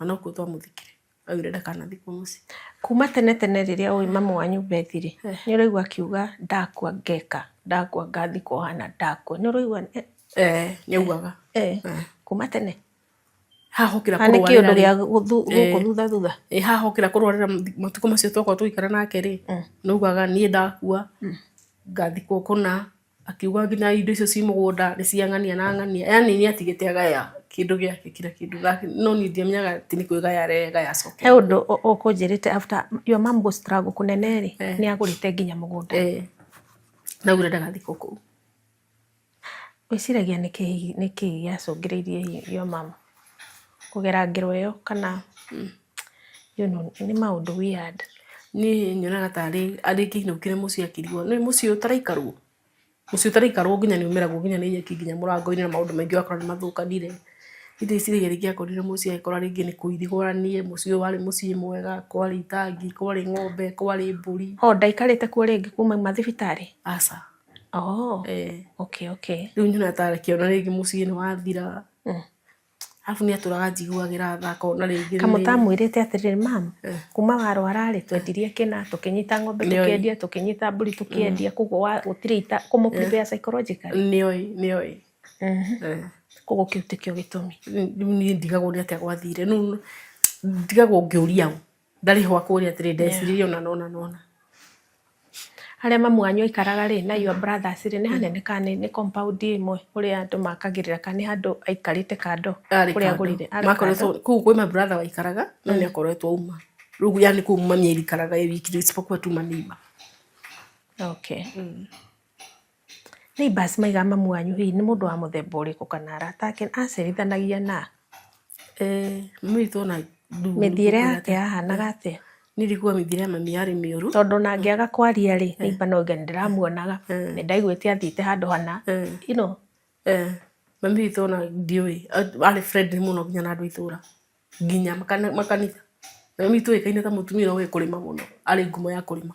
na nokuo twamũthikire. Augire ndakanathikwo mũciĩ. Kuma tene tene rĩrĩa ũĩ mamu wanyu Beth rĩ, nĩ ũraigua akiuga ndakua ngeka, ndakua ngathikwo hana, ndakua. Nĩ ũraigua? Nĩ augaga. Kuma tene? Haha okĩra Kana nĩ kĩũndũ gĩa gũkũ thutha thutha? Haha okĩra kũrwarĩra matukũ macio twakorwo tũgĩikara nake rĩ, nĩ augaga niĩ ndakua ngathikwo kũna, akiuga nginya indo icio ci mũgũnda nĩ cia ng'ania na ng'ania, yani nĩ atigĩte agaya kĩndũ gĩake kila kĩndũ, no niĩ ndiamenyaga atĩ nĩ kwĩgaya aregaya acoke. He ũndũ ũkũnjĩrĩte after your mom go struggle kũnene rĩ, nĩ agũrĩte nginya mũgũnda. Ndaugire ndagathikwo kũu. Wĩciragia nĩkĩ gĩacũngĩrĩirie your mom kũgera ngero ĩyo kana nĩ maũndũ weird. Niĩ nyonaga tarĩ arĩkĩinũkire mũciĩ akĩrigwo nĩ mũciĩ ũtaraikarwo, mũciĩ ũtaraikarwo nginya nĩ ũmeragwo nginya nĩ nyeki nginya mũrango-inĩ na maũndũ maingĩ ũgakora nĩ mathũkanire. Niĩ ndĩciragia rĩngĩ akorire mũciĩ agĩkora rĩngĩ nĩ kũirigũranie, mũciĩ ũyũ warĩ mũciĩ mwega, kwarĩ itangi, kwarĩ ng'ombe, kwarĩ mbũri. Oh, ndaikarĩte kuo rĩngĩ kuma auma thibitarĩ? Aca. Oh, okay, okay. Rĩu nyonaga ta akĩona rĩngĩ mũciĩ nĩ wathira. Arabu nĩ atũraga anjiguagĩra tha akona rĩngĩ. Kamũtamwĩrĩte atĩrĩrĩ mam, kuma warwara rĩ, twendirie kĩna, tũkĩnyita ng'ombe tũkĩendia, tũkĩnyita mbũri tũkĩendia, koguo gũtirĩ ita kũmũ prepare psychologically. Nĩoĩ, nĩoĩ. Koguo kĩu tikĩo gĩtũmi. Rĩu niĩ ndigagwo nĩ atĩa gwathire, rĩu ndigagwo ngĩũria ũ, ndarĩ ho akũria atĩrĩ ndeciririe ũna na ũna na ũna. Harĩa mamu wanyu aikaraga rĩ na your brothers rĩ nĩ hanene kana nĩ compound ĩmwe kũrĩa andũ makagĩrĩra kana nĩ handũ aikarĩte kando Arĩ kũrĩa kando. agũrire arĩ Makoretwo kando kũu kwĩ my brother waikaraga no nĩ akoretwo auma rĩu yani kũu mami aikaraga ĩ wiki isipokuwa tu maneighbor. Okay. Neighbors maigaga mamu wanyu hihi nĩ mũndũ wa mũthemba ũrĩkũ kana arata ake acerithanagia na Mami witũ ona mĩthiĩre yake yahanaga atĩa? Niĩ ndikuga mĩthiĩre ya mami yarĩ mĩũru. Tondũ ona angĩaga kwaria rĩ, neighbor no auge nĩ ndĩramuonaga, nĩ ndaiguĩte athiĩte handũ hana, you know. Mami witũ ona ndiũĩ, arĩ friendly mũno nginya na andũ a itũra, nginya makanitha. Na mami witũ oĩkaine ta mũtumia ũrĩa ũĩ kũrĩma mũno, arĩ ngumo ya kũrĩma.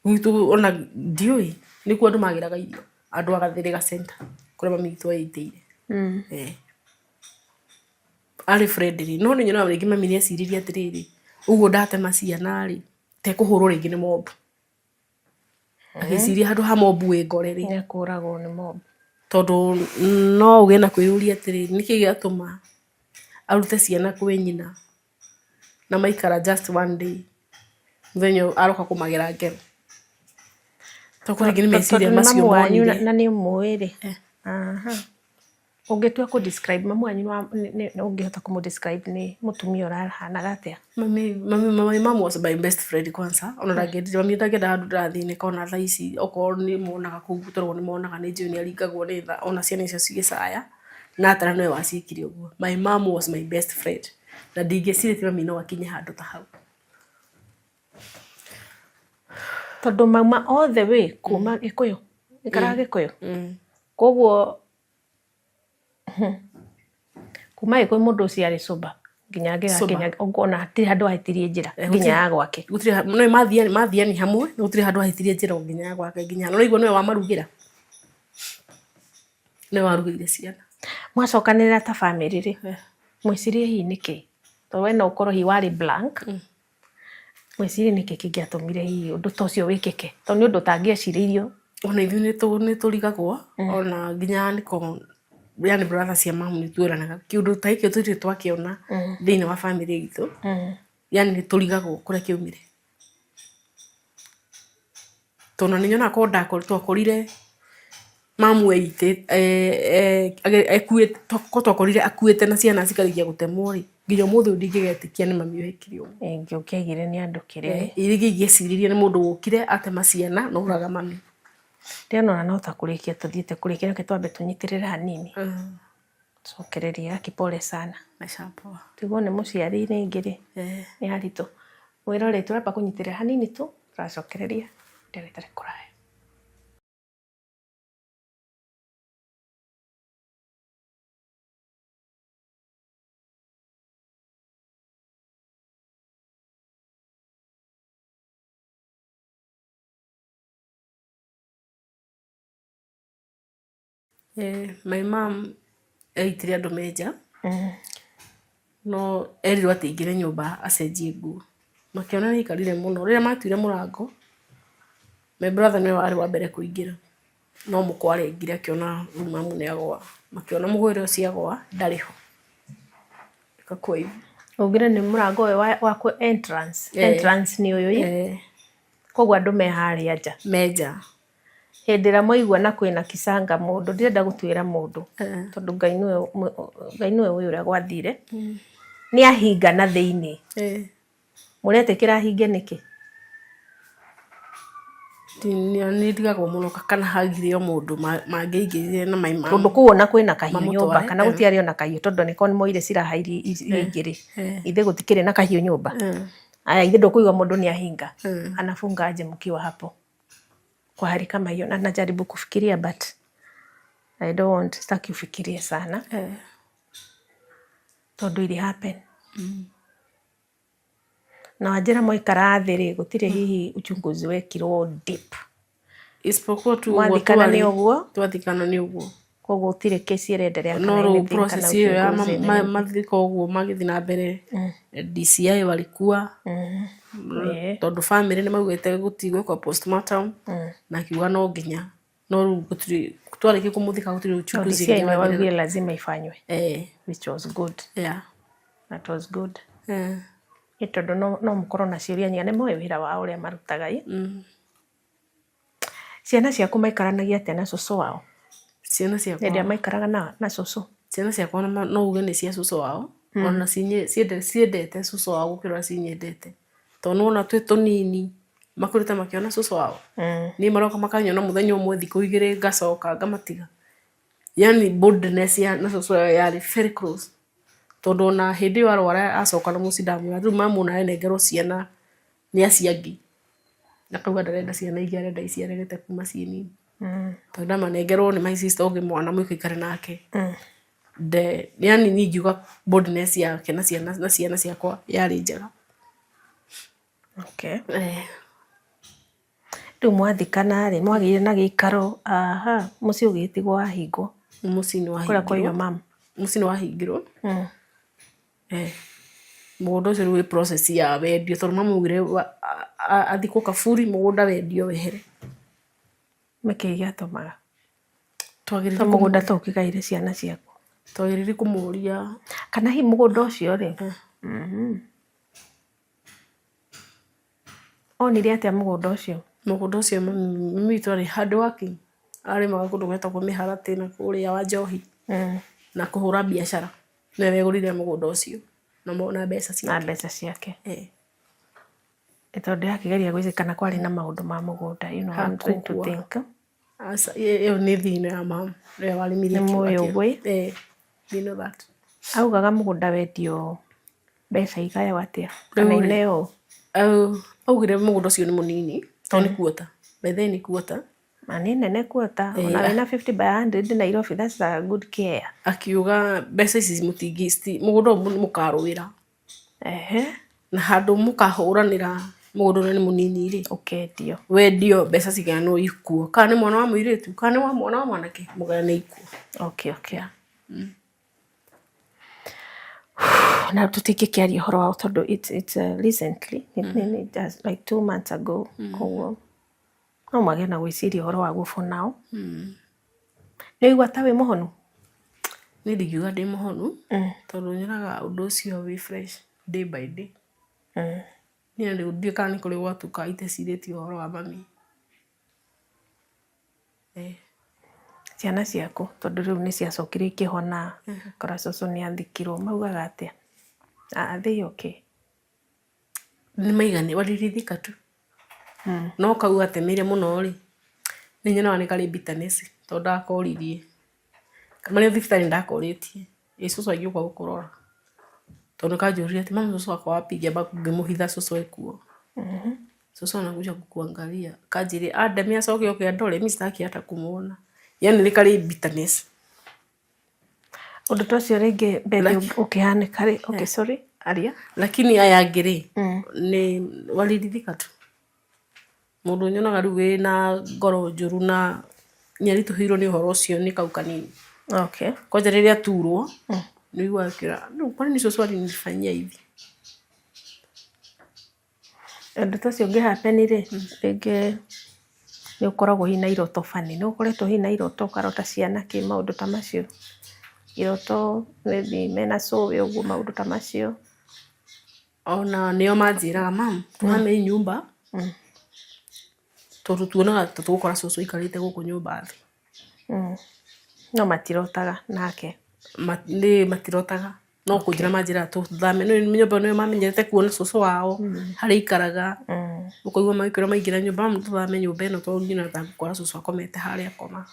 Gwitũ ona ndiũĩ, nĩkuo andũ magĩraga irio, andũ a Gathĩrĩga center, kũrĩa mami witũ eitĩire. Arĩ friendly, no nĩ nyonaga rĩngĩ mami nĩ eciririe atĩrĩrĩ, ũguo ndatema ciana rĩ, ta ekũhũrwo rĩngĩ nĩ mob. Agĩciria handũ ha mob ĩngore rĩ. Nĩ ekũragwo nĩ mob. Tondũ no ũgĩe na kwĩyũria atĩrĩrĩ, nĩkĩ gĩatũma arute ciana kwĩ nyina na maikara just one day, mũthenya ũyũ aroka kũmagera ngero. Tokorwo rĩngĩ nĩ meciria Tondũ nĩ macio mamu wanyu monire. na nĩ ũmũĩ rĩ, ũngĩtua kũ describe mamu wanyu ũngĩhota kũmũ describe nĩ mũtumia ũrahanaga atĩa? Mami, mami, my mom was my best friend kwanza ona ndangĩendire mami ndangĩenda handũ ndĩrathĩnĩka ona thaa ici okorwo nĩ monaga kũu tondũ nĩ monaga nĩ njũĩ nĩ aringagwo nĩ tha ona ciana icio cigĩcaya na atara nĩwe waciĩkire ũguo. My mom was my best friend na ndingĩecirĩtie mami no akinye handũ ta hau. Tondũ mauma all the way kuma Gĩkũyũ, ikaraga Gĩkũyũ, koguo kuma Gĩkũyũ mũndũ ũcio arĩ sober nginya angĩgakinya ona hatirĩ handũ ahĩtirie njĩra nginya ya gwake. Gũtirĩ no mathiani hamwe no gũtirĩ handũ ahĩtirie njĩra nginya ya gwake nginya no ũraigua nĩwe wamarugĩra, nĩwe warugĩire ciana. Mwacokanĩrĩra ta bamĩrĩ rĩ, mwĩcirie hihi nĩkĩ? Tondũ we no ũkorwo hihi warĩ blank, mwĩcirie nĩkĩ kĩngĩatũmire hihi ũndũ ta ũcio wĩkĩke? Tondũ nĩ ũndũ ũtangĩecirĩirio. Ona ithuĩ nĩ tũrigagwo ona nginya nĩko yani brother cia mamu nĩ twĩranaga kĩũndũ ta gĩkĩ tũtirĩ twakĩona thĩinĩ wa bamĩrĩ itũ, yani nĩ tũrigagwo kũrĩa kĩaumire. Tondũ nĩ nyonaga korwo twakorire mamu ekuĩte, korwo twakorire akuĩte na ciana cikarĩkia gũtemwo rĩ, nginya ũmũthĩ ũyũ ndingĩgetĩkia nĩ mami wekire ũguo. Ĩngĩ ũkĩaigire nĩ andũ kĩrĩrĩ. Rĩngĩ ingĩeciririe nĩ mũndũ wokire atema ciana na oraga mami. Ndĩrona ona no ta kũrĩkia tũthiĩte kũrĩkia reke twambe tũnyitĩrĩre hanini. Cokereria aki pole sana. Maisha poa. Tigwo nĩ mũciari rĩngĩ rĩ, nĩ haritũ. Mwĩroreri tũramba kũnyitĩrĩra hanini tu, tũracokereria ndagĩtarĩ kũraya. My mom eitire andũ me nja, no erirwo atĩ aingĩre nyũmba acenjie nguo. Makĩona nĩ aikarire mũno. Rĩrĩa matuire mũrango, my brother nĩwe warĩ wa mbere kũingĩra, no mũkwa arengire akĩona rĩu mamu nĩ agwa. Makĩona mũgwĩre ũcio agwa ndarĩ ho. Ĩgakua ihu. Ugire nĩ mũrango ũyũ wa entrance. Entrance nĩ ũyũ ĩ? Koguo andũ me harĩa nja. Me nja. Hĩndĩ ĩrĩa mwaigua na kwĩna kicanga mũndũ, ndirenda gũtuĩra mũndũ, tondũ Ngai nĩwe ũĩ ũrĩa gwathire. Nĩ ahinga na thĩinĩ. Mũretĩkĩra ahinge nĩkĩ? Nĩ ndigagwo mũno kana hagire o mũndũ mangĩaingĩrire na my mom. Tondũ kũu ona kwĩna kahiũ nyũmba kana gũtiarĩ ona kahiũ tondũ nĩko nĩmoire silaha iria ingĩ rĩ, ithe gũtikĩrĩ na kahiũ nyũmba. Aya ithe ndũkũigua mũndũ nĩ ahinga. Anafunga aje mkiwa hapo. Kwa hali kama hiyo na najaribu kufikiria but I don't want, sitaki ufikirie sana. Tondũ it happen. Na wanjĩra mwaikara thĩ rĩ, gũtirĩ hihi uchunguzi wekirwo deep. Isipokuwa tu Mwathikana nĩ ũguo? Twathikana nĩ ũguo. Koguo gũtirĩ kesi ĩrenderea kana No rĩu process ĩyo ya mathiko ũguo magĩthiĩ na mbere, DCI walikuwa, tondũ family nĩ maugĩte gũtigwĩkwo postmortem, na akiuga no nginya, no rĩu gũtirĩ, twarĩkia kũmũthika gũtirĩ uchunguzi DCI nĩ waugire lazima ifanywe. Which was good. That was good. Nĩ tondũ no mũkorwo na ciũria nyingĩ, nĩ moĩ wĩra wao ũrĩa marutaga ĩ. Ciana ciaku maikaranagia atĩa na cũcũ wao? Ciana Hĩndĩ ĩrĩa ciakwa maikaraga na cũcũ. Ciana ciakwa no uge nĩ cia cũcũ wao, ona ciendete cũcũ wao gũkĩra ũrĩa cinyendete, tondũ nĩwona twĩ tũnini makũrĩte makĩona cũcũ wao. Niĩ maroka makanyona mũthenya ũmwe, thikũ 2 ngacoka ngamatiga. Yani boldness ya na cũcũ wao yarĩ very close, tondũ ona hĩndĩ ĩyo arwara acoka na mũciĩ ndamwĩra rĩu mamu ona arenengerwo ciana nĩ acio angĩ, akauga ndarenda ciana ingĩ, arenda ici arerete kuma ciĩ nini. Tondũ ndamanengerwo nĩ my sister ũngĩ mwana mũikaikare nake. Yani niĩ ingiuga boldness yake na ciana ciakwa yarĩ njega. Okay. Rĩu mwathikana rĩ, mwagĩire na gĩikaro aha, mũciĩ ũgĩtigwo wahingwo? Mũciĩ nĩ Kũrĩa kwa wahingirwo. your mum. Mũciĩ nĩ wahingirwo. Mũgũnda ũcio rĩu wĩ process ya wendio, tondũ mamu augire athikwo kaburi, mũgũnda wendio wehere. Nĩkĩĩ gĩatũmaga? Twagĩrĩire To mũgũnda to ũkĩgaĩre ciana ciaku? Twagĩrĩire kũmũria. Kana hihi mũgũnda ũcio rĩ, onire atĩa mũgũnda ũcio? Mũgũnda ũcio mami witũ arĩ hard working, arĩmaga kũndũ gwetagwo Mĩharatĩ na kũrĩa Wanjohi na kũhũra biacara, nĩwe wegũrĩire mũgũnda ũcio na mbeca ciake. Na mbeca ciake. Eh. Tondũ ndĩrakĩgeria gwĩciria kana kwarĩ na maũndũ ma mũgũnda. I'm trying to Hakũkua. think. Aca, ĩyo nĩ thino ya mamu, nĩwe warĩmire. Nĩ mũĩ ũguo ĩ? Eh, we know that. Augaga mũgũnda wendio mbeca igaywo atĩa? Kana Rĩu rĩ, ineo? Augire mũgũnda ũcio nĩ mũnini tondũ nĩ quarter. By the way nĩ quarter. Na nĩ nene quarter. Ona wĩna 50 by 100 Nairobi, that's a good care. Akiuga mbeca ici mũtingĩ mũgũnda ũyũ mũkarũĩra. Na handũ mũkahũranĩra mũgũnda ũrĩa nĩ mũnini rĩ, Ũkendio. Wendio mbeca cigayanwo ikuo. Kana nĩ mwana wa mũirĩtu, kana nĩ wa mwana wa mwanake, mũgayane ikuo. Okay. Na tũtingĩkĩaria ũhoro wao tondũ it's recently, nĩ just like 2 months ago. Koguo no mwage na gwĩciria ũhoro waguo for now. Nĩ ũigua ta wĩ mũhonu? Niĩ ndingiuga ndĩ mũhonu, tondũ nyonaga ũndũ ũcio wĩ fresh day by day. Niĩ rĩu ndiũĩ kana nĩ kũrĩ gwatuka itecirĩtie ũhoro wa mami. Ciana ciaku, tondũ rĩu nĩ ciacokire ikĩhona, kora cũcũ nĩ athikirwo, maugaga atĩa? Are they okay? Nĩ maigani, waliridhika tu. No kau gatemeire mũno rĩ, nĩ nyonaga nĩ karĩ bitterness, tondũ ndakoririe. Marĩ thibitarĩ nĩndakorĩtie, ĩ cũcũ angĩũka gũkũrora. Tondũ nĩ kanjũririe atĩ mama cũcũ ako wapi, ngĩamba ngĩmũhitha cũcũ ekuo. Cũcũ anakuja kukuangalia. Kanjĩrire andeme acoke oke andore, mi sitaki hata kumuona. Yani nĩ karĩ bitterness. Ũndũ ta ũcio rĩngĩ Bethi ũkĩhanĩka rĩ, okay, sorry, aria. Lakini aya angĩ rĩ, nĩ waliridhika tu. Mũndũ nyonaga rĩu wĩna ngoro njũru na nĩ aritũhĩirwo nĩ ũhoro ũcio nĩ kau kanini. Kwanja rĩrĩa aturwo, nĩ ũiguaga akĩũra, "Rĩu kwa nini cũcũ alinifanyia hivi?" Ũndũ ta ũcio ũngĩ happen rĩ, rĩngĩ nĩ ũkoragwo hihi na iroto funny, nĩ ũkoretwo hihi na iroto ũkarota ciana kĩ maũndũ ta macio? Iroto maybe mena cũwe ũguo, maũndũ ta macio? Ona nĩo manjĩraga, "Mam, tuhame hii nyumba, tondũ tuonaga ta tũgũkora cũcũ aikarĩte gũkũ nyũmba thĩ." No matirotaga nake? Nĩ matirotaga, no kũnjĩra manjĩraga tũthame. Nĩ nyũmba ĩno nĩyo mamenyerete kuona cũcũ wao harĩa aikaraga. Ũkaigua magĩkwĩra maingĩra nyũmba, "Mamu, tũthame nyũmba ĩno tondũ niĩ no ngũkora cũcũ akomete harĩa akomaga."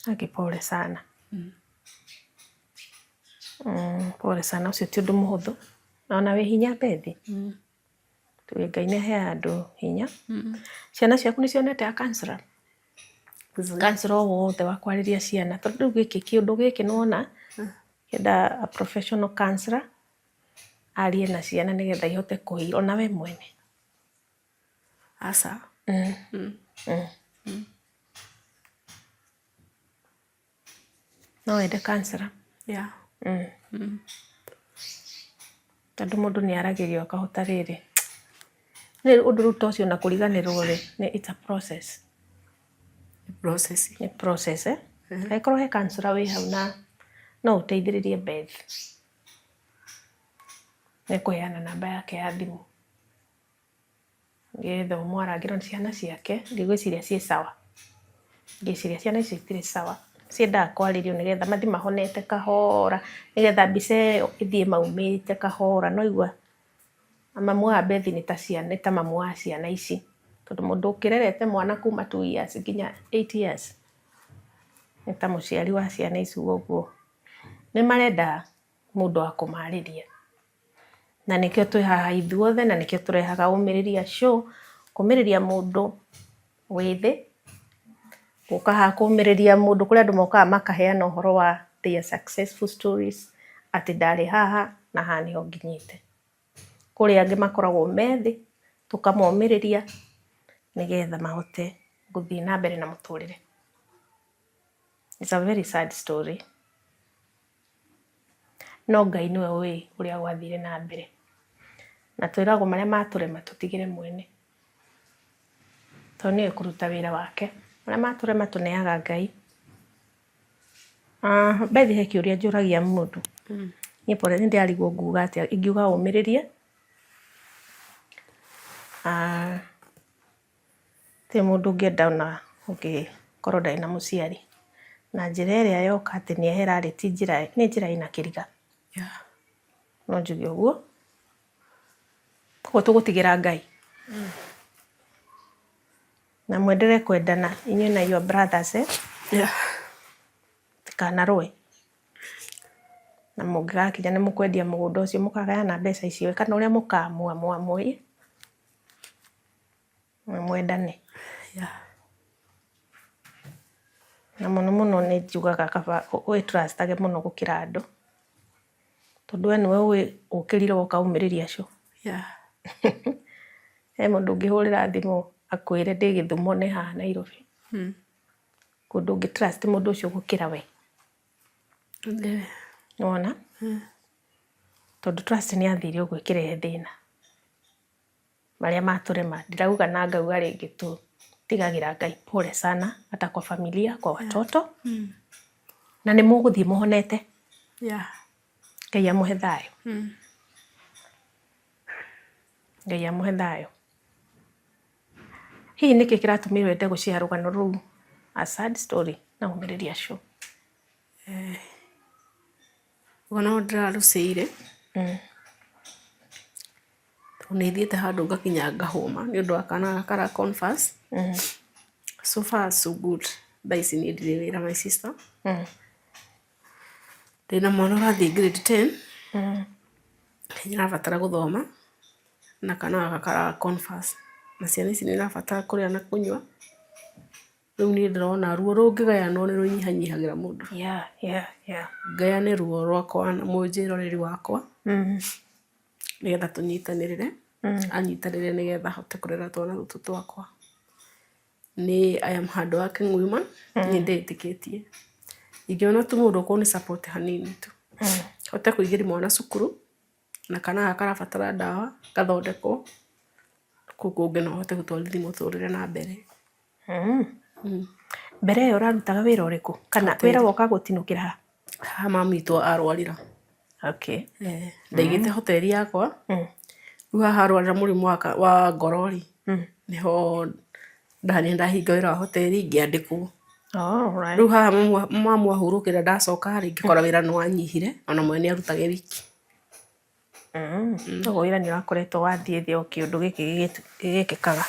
Aki pole sana. Pole sana, ũcio ti ũndũ mũhũthũ. Na ona wĩ hinya Bethi. Tuge Ngai nĩ aheaga andũ hinya. Ciana ciaku nĩ cionete a counselor? Counselor o wothe wa kwarĩria ciana, tondũ rĩu gĩkĩ kĩũndũ gĩkĩ nĩwona kĩenda a professional counselor arie na ciana nĩgetha ihote kũ ona we mwene. Aca. No wende counselor? Yeah. Tondũ mũndũ nĩ aragĩrio akahota rĩrĩ. Nĩ ũndũ rĩu ta ũcio na kũriganĩrwo rĩ, nĩ it's a process. Process. Nĩ process, eh? Angĩkorwo he counselor wĩ hau na no ũteithĩrĩrie Beth, nĩ kũheana namba yake ya thimũ. Nĩgetha ũmwarangĩrwo nĩ ciana ciake, ndigwĩciria ciĩ sawa. Ngĩciria ciana icio itirĩ sawa, ciendaga kwarĩrio nĩgetha mathiĩ mahonete kahora, nĩgetha mbica ĩyo ĩthiĩ maumĩte kahora. No igua mamu wa Bethi nĩ ta ciana, nĩ ta mamu wa ciana ici, tondũ mũndũ ũkĩrerete mwana kuma 2 years nginya 8 years nĩ ta mũciari wa ciana ici ũguo. Nĩ marenda mũndũ wa kũmarĩria, na nĩkĩo twĩ haha ithuothe, na nĩkĩo tũrehaga Ũmĩrĩria Show, kũmĩrĩria mũndũ wĩ thĩ, gũka haha kũmĩrĩria mũndũ, kũrĩ andũ mokaga makaheana ũhoro wa their successful stories, atĩ ndarĩ haha na haha nĩho nginyĩte. Kũrĩ angĩ makoragwo me thĩ, tũkamomĩrĩria nĩgetha mahote gũthiĩ na mbere na mũtũrĩre. It's a very sad story. No Ngai nĩwe ũĩ ũrĩa gwathire na mbere. Na twĩragwo marĩa matũrema tũtigĩre mwene. Tondũ nĩwe kũruta wĩra wake. Marĩa matũrema tũneaga Ngai. Bethi he kĩũria njũragia mũndũ. Niĩ pole nĩ ndĩrarigwo nguga atĩa, ingiuga ũmĩrĩrie. Gũtirĩ mũndũ ũngĩenda ona ũngĩkorwo ndarĩ na mũciari. Na njĩra ĩrĩa yoka atĩ nĩ ehera rĩ, ti njĩra, nĩ njĩra ĩna kĩriga. No njuge ũguo. Koguo tũgũtigĩra Ngai. Na mwendelee kwendana inyuĩ na your brothers, eh? Yeah. Mũtikanarũe. Na mũngĩgakinya nĩ mũkwendia mũgũnda ũcio mũkagayana mbeca icio kana ũrĩa mũkamua mwamue na mwendane. Na mũno mũno nĩ njugaga kaba wĩ trust age mũno gũkĩra andũ, tondũ we nĩwe ũĩ ũkĩrire woka ũmĩrĩria acio. He mũndũ ũngĩhũrĩra thimũ akwĩre ndĩ Gĩthumo nĩ haha Nairobi. Kũndũ ũngĩ trust mũndũ ũcio gũkĩra we. Nĩwona? Tondũ trust nĩ yathire ũguo ĩkĩrehe thĩna. Marĩa matũrema, ndirauga na ngauga rĩngĩ tũtigagĩra Ngai pole sana, hata kwa familia, kwa watoto. Na nĩ mũgũthiĩ mũhonete. Ngai amũhe thayũ. Ngai amũhe thayũ. Hihi nĩkĩ kĩratũmire wende gũshare rũgano rũu, a sad story na Ũmĩrĩria Show? Rũgano rũrũ ndĩrarũcĩire tondũ nĩ thiĩte handũ ngakinya ngahũma nĩ ũndũ wa kana gaka kara confess. So far so good. Thaa ici niĩ ndirĩ wĩra my sister. Ndĩna mwana ũrathiĩ grade 10, nĩ arabatara gũthoma na kana gaka kara confess, na ciana ici nĩ irabatara kũrĩa na kũnyua. Rĩu niĩ ndĩrona ruo rũngĩgayanwo nĩ rũnyihanyihagĩra mũndũ. Ngayane ruo rwakwa na mũnjĩroreri wakwa nĩgetha tũnyitanĩrĩre, anyitanĩre nĩgetha ahote kũrera twana tũtũ twakwa. Nĩ I am hard working woman, nĩ ndĩĩtĩkĩtie. Ingĩona tu mũndũ ũkũnĩ support hanini tu, hote kũingĩria mwana cukuru na kana gaka karabatara ndawa gathondekwo, kũu kũngĩ no hote gũtwarithia mũtũrĩre na mbere. Mbere ĩyo ũrarutaga wĩra ũrĩkũ? Kana wĩra woka gũtinũkĩra ha? Haha mami witũ arwarira. Ndaigĩte hoteri yakwa, rĩu haha arwarĩra mũrimũ wa ngoro rĩ, nĩho ndaniĩ ndahinga wĩra wa hoteri ngĩandĩkwo. Rĩu haha mamu ahurũkĩra ndacoka rĩ, ngĩkora wĩra nĩ wanyihire ona mwene nĩ arutaga e wiki. Koguo wĩra nĩ ũrakoretwo wathiĩ thĩ o kĩũndũ gĩkĩ gĩgĩkĩkaga.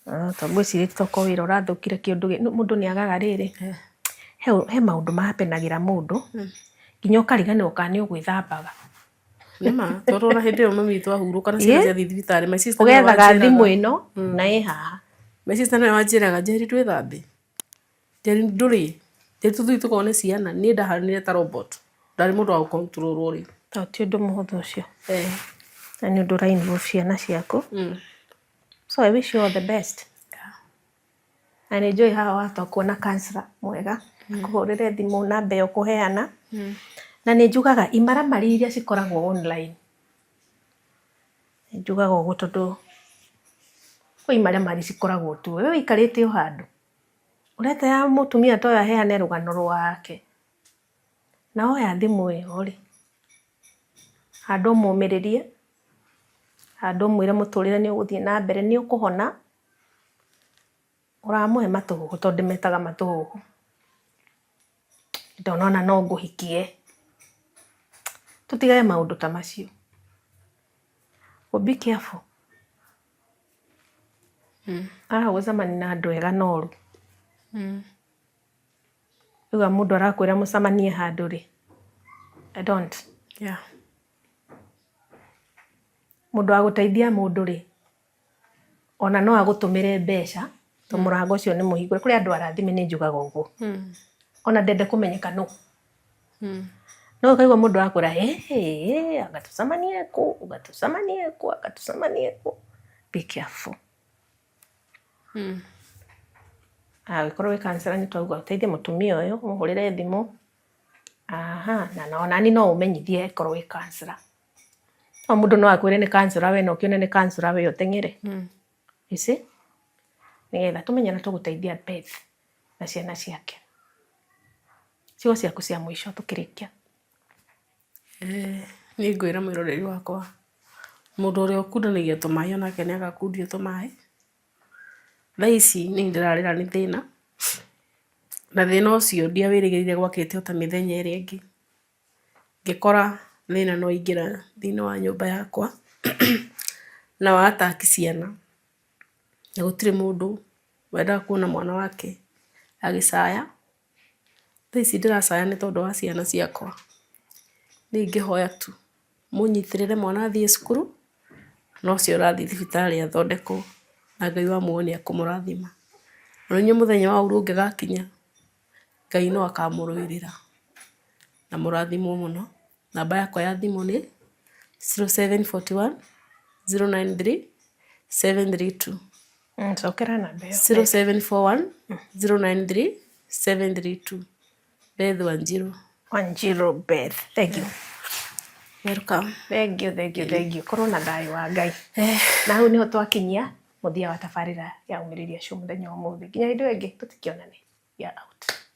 Tondũ ngwĩciria tokorwo wĩra ũrathũkire kĩũndũ, mũndũ nĩ agaga rĩrĩ, he maũndũ ma happen agĩra mũndũ nginya ũkariganĩrwo kana nĩ ũgwĩthambaga. Nĩma, tondũ ona hĩndĩ ĩyo mami witũ ahurũka na ciana ciathiĩ thibitarĩ, my sister nĩwe Ũgethaga wanjĩraga. Thimũ ĩno na ĩ haha. My sister nĩwe wanjĩraga, "Njeri, ndwĩthambe, Njeri ndũrĩ, Njeri tũthiĩ tũkone ciana." Niĩ ndahanire ta robot, ndarĩ mũndũ wa gũ control rĩu. To ti ũndũ mũhũthũ ũcio. Na nĩ ũndũ ũra involve ciana ciaku. So I wish you all the best. Na nĩ njũĩ haha wahota kuona counselor mwega, akũhũrĩre thimũ namba ĩyo ũkũheana. Na nĩ njugaga imaramari iria cikoragwo online, nĩ njugaga ũguo tondũ kwĩ imaramari cikoragwo tu, we wĩikarĩte o handũ, ũreta mũtumia ta ũyũ aheane rũgano rwake, na woya thimũ ĩyo rĩ, handũ ũmũmĩrĩrie, Handũ ũmwĩre mũtũrĩre nĩ ũgũthiĩ na mbere, nĩ ũkũhona, ũramũhe matũhũhũ tondũ ndĩmetaga matũhũhũ. Ndonona no ngũhikie. Tũtigage maũndũ ta macio. Be careful. Haha gũcemania na andũ ega na oru. Rĩu mũndũ arakwĩra mũcemanie handũ rĩ, I don't. Mũndũ wa gũteithia mũndũ rĩ, ona no agũtũmĩre mbeca, to mũrango ũcio nĩ mũhingũre. Kũrĩ andũ arathime nĩ njugaga ũguo. Ona ndende kũmenyeka nũ. No ũkaigua mũndũ akwĩra anga tũcemanie kũ, anga tũcemanie kũ, anga tũcemanie kũ. Be careful. Angĩkorwo wĩ counselor nĩ twauga ũteithie mũtumia ũyũ, ũmũhũrĩre thimũ. Aha, na onani no ũmenyithie angĩkorwo wĩ counselor. No mũndũ no akwĩre nĩ counselor we na ũkĩone nĩ counselor we ũteng'ere. You see? Nĩgetha tũmenye ũrĩa tũgũteithia Beth na ciana ciake. Ciugo ciaku cia mũico tũkĩrĩkia. Niĩ ngwĩra mwĩroreri wakwa, mũndũ ũrĩa ũkundanagia tũmaĩ onake nĩ agakundio tũmaĩ. Thaa ici niĩ ndĩrarĩra nĩ thĩna, na thĩna ũcio ndiawĩrĩgĩrĩire gwakĩte o ta mĩthenya ĩrĩa ĩngĩ. Ngĩkora thĩna nĩ waingĩra thĩiniĩ wa nyũmba yakwa na wa attack ciana, na gũtirĩ mũndũ wendaga kuona mwana wake agĩcaya. Thaa ici ndĩracaya nĩ tondũ wa ciana ciakwa. Niĩ ingĩhoya tu mũnyitĩrĩre mwana athiĩ cukuru na ũcio ũrathiĩ thibitarĩ athondekwo na Ngai wa muoyo nĩ ekũmũrathima. Ona inyuĩ mũthenya wa ũru ũngĩgakinya, Ngai no akamũrũĩrĩra na mũrathimwo mũno. Namba yakwa ya thimũ nĩ 0741 093 732. Cokera namba ĩyo. 0741 093 732. Beth Wanjiru. Wanjiru Beth. Thank you. Welcome. Thank you, thank you, thank you. Korwo na thayũ wa Ngai. Na hau niho twakinyia mũthia wa tabarĩra ya Ũmĩrĩria Show mũthenya wa ũmũthĩ. Nginya hĩndĩ ĩyo ĩngĩ tũtikĩonane. We are out.